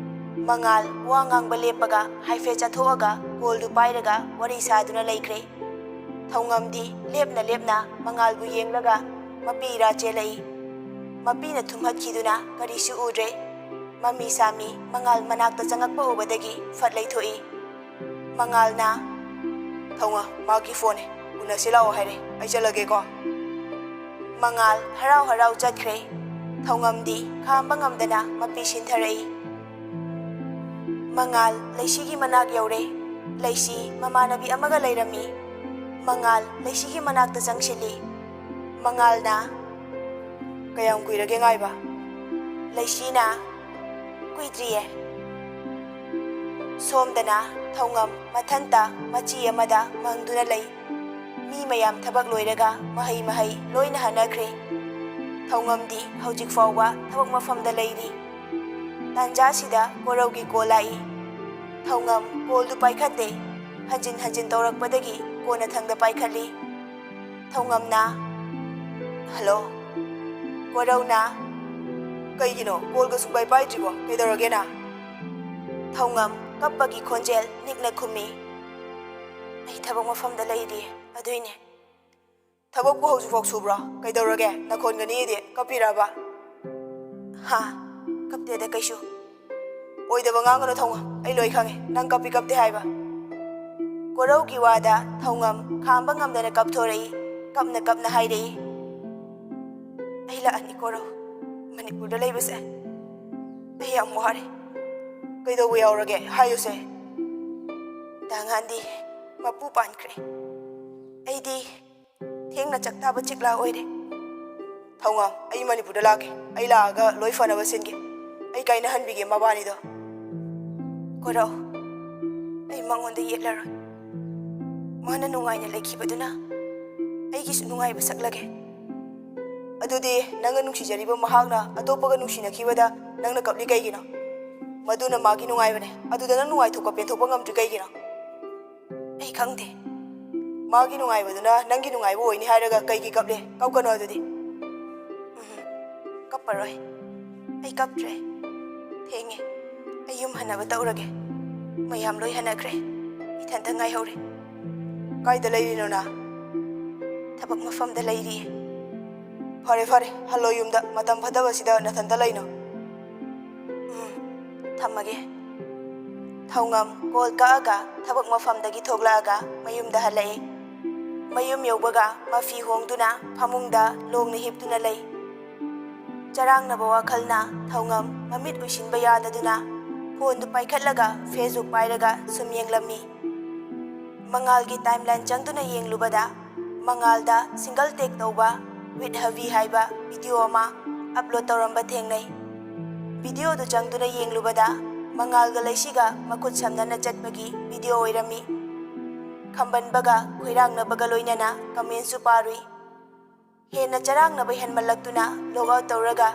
ꯃꯉꯥꯜ ꯋꯥ ꯉꯥꯡꯕ ꯂꯦꯞꯄꯒ ꯍꯥꯏꯐꯦꯠ ꯆꯠꯊꯣꯛꯑꯒ callꯗꯨ ꯄꯥꯏꯔꯒ ꯋꯥꯔꯤ ꯁꯥꯗꯨꯅ ꯂꯩꯈ꯭ꯔꯦ꯫ ꯊꯧꯉꯝꯗꯤ ꯂꯦꯞꯅ ꯂꯦꯞꯅ ꯃꯉꯥꯜꯕꯨ ꯌꯦꯡꯂꯒ ꯃꯄꯤ ꯏꯔꯥ ꯆꯦꯜꯂꯛꯏ꯫ ꯃꯄꯤꯅ ꯊꯨꯝꯍꯠꯈꯤꯗꯨꯅ ꯀꯔꯤꯁꯨ ꯎꯗ꯭ꯔꯦ꯫ ꯃꯃꯤ ꯁꯥꯃꯤ ꯃꯉꯥꯜ ꯃꯅꯥꯛꯇ ꯆꯪꯉꯛꯄ ꯎꯕꯗꯒꯤ ꯐꯠ ꯂꯩꯊꯣꯛꯏ꯫ ꯃꯉꯥꯜꯅ, "ꯊꯧꯉꯝ, ꯃꯥꯒꯤ phoneꯅꯦ꯫ ꯎꯅꯁꯤ ꯂꯥꯛꯑꯣ ꯍꯥꯏꯔꯦ꯫ ꯑꯩ ꯆꯠꯂꯒꯦꯀꯣ꯫" ꯃꯉꯥꯜ ꯍꯔꯥꯎ ꯍꯔꯥꯎ ꯆꯠꯈ꯭ꯔꯦ꯫ ꯊꯧꯉꯝꯗꯤ ꯈꯥꯝꯕ ꯉꯝꯗꯅ ꯃꯄꯤ ꯁꯤꯟꯊꯔꯛꯏ꯫ ꯃꯉꯥꯜ ꯂꯩꯁꯤꯒꯤ ꯃꯅꯥꯛ ꯌꯧꯔꯦ꯫ ꯂꯩꯁꯤ ꯃꯃꯥꯟꯅꯕꯤ ꯑꯃꯒ ꯂꯩꯔꯝꯃꯤ꯫ ꯃꯉꯥꯜ ꯂꯩꯁꯤꯒꯤ ꯃꯅꯥꯛꯇ ꯆꯪꯁꯤꯜꯂꯤ꯫ ꯃꯉꯥꯜꯅ, "ꯀꯌꯥꯝ ꯀꯨꯏꯔꯒꯦ ꯉꯥꯏꯕ?" ꯂꯩꯁꯤꯅ, "ꯀꯨꯏꯗ꯭ꯔꯤꯌꯦ꯫" ꯁꯣꯝꯗꯅ ꯊꯧꯉꯝ ꯃꯊꯟꯇ ꯃꯆꯤ ꯑꯃꯗ ꯃꯪꯗꯨꯅ ꯂꯩ꯫ ꯃꯤ ꯃꯌꯥꯝ ꯊꯕꯛ ꯂꯣꯏꯔꯒ ꯃꯍꯩ ꯃꯍꯩ ꯂꯣꯏꯅ ꯍꯟꯅꯈ꯭ꯔꯦ꯫ ꯊꯧꯉꯝꯗꯤ ꯍꯧꯖꯤꯛ ꯐꯥꯎꯕ ꯊꯕꯛ ꯃꯐꯝꯗ ꯂꯩꯔꯤ꯫ ꯇꯥꯟꯖꯥꯁꯤꯗ ꯀꯣꯔꯧꯒꯤ call ꯂꯥꯛꯏ꯫ ꯊꯧꯉꯝ callꯗꯨ ꯄꯥꯏꯈꯠꯇꯦ꯫ ꯍꯟꯖꯤꯟ ꯍꯟꯖꯤꯟ ꯇꯧꯔꯛꯄꯗꯒꯤ ꯀꯣꯟꯅꯊꯪꯗ ꯄꯥꯏꯈꯠꯂꯤ꯫ ꯊꯧꯉꯝꯅ, "ꯍꯜꯂꯣ꯫" ꯀꯣꯔꯧꯅ, "ꯀꯩꯒꯤꯅꯣ callꯒ ꯁꯨꯡꯄꯥꯏ ꯄꯥꯏꯗ꯭ꯔꯤꯕꯣ? ꯀꯩꯗꯧꯔꯒꯦ ꯅꯪ?" ꯊꯧꯉꯝ ꯀꯞꯄꯒꯤ ꯈꯣꯟꯖꯦꯜ ꯅꯤꯛꯅ ꯈꯨꯝꯃꯤ, "ꯑꯩ ꯊꯕꯛ ꯃꯐꯝꯗ ꯂꯩꯔꯤ, ꯑꯗꯨꯏꯅꯦ꯫" "ꯊꯕꯛꯄꯨ ꯍꯧꯖꯤꯛꯐꯥꯎ ꯁꯨꯕ꯭ꯔꯣ? ꯀꯩꯗꯧꯔꯒꯦ? ꯅꯈꯣꯟꯒ ꯅꯤꯛꯏꯗꯤ꯫ ꯀꯞꯄꯤꯔꯕ?" "ꯍꯥ? ꯀꯞꯇꯦꯗ ꯀꯩꯁꯨ꯫" "ꯑꯣꯏꯗꯕ ꯉꯥꯡꯒꯅꯨ ꯊꯧꯉꯝ, ꯑꯩ ꯂꯣꯏ ꯈꯪꯉꯦ ꯅꯪ ꯀꯞꯄꯤ ꯀꯞꯇꯦ ꯍꯥꯏꯕ꯫" ꯀꯣꯔꯧꯒꯤ ꯋꯥꯗ ꯊꯧꯉꯝ ꯈꯥꯝꯕ ꯉꯝꯗꯅ ꯀꯞꯊꯣꯔꯛꯏ꯫ ꯀꯞꯅ ꯀꯞꯅ ꯍꯥꯏꯔꯛꯏ, "ꯑꯩ ꯂꯥꯛꯑꯅꯤ ꯀꯣꯔꯧ, ꯃꯅꯤꯄꯨꯔꯗ ꯂꯩꯕꯁꯦ ꯑꯩ ꯌꯥꯝ ꯋꯥꯔꯦ꯫" "ꯀꯩꯗꯧꯕ ꯌꯥꯎꯔꯒꯦ? ꯍꯥꯏꯌꯨꯁꯦ꯫" "ꯗꯥꯉꯥꯟꯗꯤ ꯃꯄꯨ ꯄꯥꯟꯈ꯭ꯔꯦ꯫ ꯑꯩꯗꯤ ꯊꯦꯡꯅ ꯆꯥꯛ ꯇꯥꯕ ꯆꯤꯛꯂꯥ ꯑꯣꯏꯔꯦ꯫" "ꯊꯧꯉꯝ, ꯑꯩ ꯃꯅꯤꯄꯨꯔꯗ ꯂꯥꯛꯀꯦ꯫ ꯑꯩ ꯂꯥꯛꯑꯒ ꯂꯣꯏ ꯐꯅꯕ ꯁꯤꯟꯒꯦ꯫ ꯑꯩ ꯀꯥꯏꯅꯍꯟꯕꯤꯒꯦ ꯃꯕꯥꯅꯤꯗꯣ꯫" "ꯀꯣꯔꯧ, ꯑꯩ ꯃꯉꯣꯟꯗ ꯌꯦꯠꯂꯔꯣꯏ꯫ ꯃꯥꯅ ꯅꯨꯡꯉꯥꯏꯅ ꯂꯩꯈꯤꯕꯗꯨꯅ ꯑꯩꯒꯤꯁꯨ ꯅꯨꯡꯉꯥꯏꯕ ꯁꯛꯂꯒꯦ꯫ ꯑꯗꯨꯗꯤ ꯅꯪꯒ ꯅꯨꯡꯁꯤꯖꯔꯤꯕ ꯃꯍꯥꯛꯅ ꯑꯇꯣꯞꯄꯒ ꯅꯨꯡꯁꯤꯅꯈꯤꯕꯗ ꯅꯪꯅ ꯀꯞꯂꯤ ꯀꯩꯒꯤꯅꯣ? ꯃꯗꯨꯅ ꯃꯥꯒꯤ ꯅꯨꯡꯉꯥꯏꯕꯅꯦ꯫ ꯑꯗꯨꯗ ꯅꯪ ꯅꯨꯡꯉꯥꯏꯊꯣꯛꯄ ꯄꯦꯟꯊꯣꯛꯄ ꯉꯝꯗ꯭ꯔꯤ ꯀꯩꯒꯤꯅꯣ? ꯑꯩ ꯈꯪꯗꯦ꯫ ꯃꯥꯒꯤ ꯅꯨꯡꯉꯥꯏꯕꯗꯨꯅ ꯅꯪꯒꯤ ꯅꯨꯡꯉꯥꯏꯕ ꯑꯣꯏꯅꯤ ꯍꯥꯏꯔꯒ ꯀꯩꯒꯤ ꯀꯞꯂꯦ? ꯀꯞꯀꯅꯣ ꯑꯗꯨꯗꯤ꯫ ꯎꯝ, ꯀꯞꯄꯔꯣꯏ꯫ ꯑꯩ ꯀꯞꯇ꯭ꯔꯦ꯫ ꯊꯦꯡꯉꯦ꯫ ꯑꯩ ꯌꯨꯝ ꯍꯟꯅꯕ ꯇꯧꯔꯒꯦ꯫ ꯃꯌꯥꯝ ꯂꯣꯏ ꯍꯟꯅꯈ꯭ꯔꯦ꯫ ꯏꯊꯟꯇ ꯉꯥꯏꯍꯧꯔꯦ꯫ ꯀꯥꯏꯗ ꯂꯩꯔꯤꯅꯣ ꯅꯪ? ꯊꯕꯛ ꯃꯐꯝꯗ ꯂꯩꯔꯤꯌꯦ꯫ ꯐꯔꯦ, ꯐꯔꯦ, ꯍꯜꯂꯣ ꯌꯨꯝꯗ꯫ ꯃꯇꯝ ꯐꯠꯇꯕꯁꯤꯗ ꯅꯊꯟꯇ ꯂꯩꯅꯣ꯫ ꯎꯝ, ꯊꯝꯃꯒꯦ꯫ ꯊꯧꯉꯝ ꯀꯣꯜ ꯀꯛꯑꯒ ꯊꯕꯛ ꯃꯐꯝꯗꯒꯤ ꯊꯣꯛꯂꯛꯑꯒ ꯃꯌꯨꯝꯗ ꯍꯜꯂꯛꯑꯦ꯫ ꯃꯌꯨꯝ ꯌꯧꯕꯒ ꯃꯐꯤ ꯍꯣꯡꯗꯨꯅ ꯐꯃꯨꯡꯗ ꯂꯣꯡꯅ ꯍꯤꯞꯇꯨꯅ ꯂꯩ꯫ ꯆꯔꯥꯡꯅꯕ ꯋꯥꯈꯜꯅ ꯊꯧꯉꯝ ꯃꯃꯤꯠ ꯎꯏꯁꯤꯟꯕ ꯌꯥꯗꯗꯨꯅ ꯐꯣꯟꯗꯨ ꯄꯥꯏꯈꯠꯂꯒ Facebook ꯄꯥꯏꯔꯒ ꯁꯨꯝ ꯌꯦꯡꯂꯝꯃꯤ꯫ ꯃꯉꯥꯜꯒꯤ timeline ꯆꯪꯗꯨꯅ ꯌꯦꯡꯂꯨꯕꯗ ꯃꯉꯥꯜꯗ single take ꯇꯧꯕ With Havi ꯍꯥꯏꯕ video ꯑꯃ upload ꯇꯧꯔꯝꯕ ꯊꯦꯡꯅꯩ꯫ Videoꯗꯨ ꯆꯪꯗꯨꯅ ꯌꯦꯡꯂꯨꯕꯗ ꯃꯉꯥꯜꯒ ꯂꯩꯁꯤꯒ ꯃꯈꯨꯠ ꯁꯝꯅꯅ ꯆꯠꯄꯒꯤ video ꯑꯣꯏꯔꯝꯃꯤ꯫ ꯈꯝꯕꯟꯕꯒ ꯈꯣꯏꯔꯥꯡꯅꯕꯒ ꯂꯣꯏꯅꯅ commentꯁꯨ ꯄꯥꯔꯨꯏ꯫ ꯍꯦꯟꯅ ꯆꯔꯥꯡꯅꯕ ꯍꯦꯟꯃꯜꯂꯛꯇꯨꯅ log out ꯇꯧꯔꯒ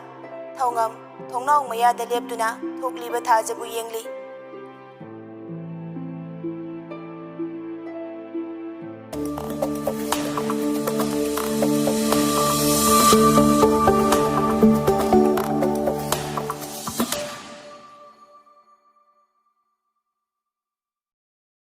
ꯊꯧꯉꯝ ꯊꯣꯡꯅꯥꯎ ꯃꯌꯥꯗ ꯂꯦꯞꯇꯨꯅ ꯊꯣꯛꯂꯤꯕ ꯊꯥꯖꯕꯨ ꯌꯦꯡꯂꯤ꯫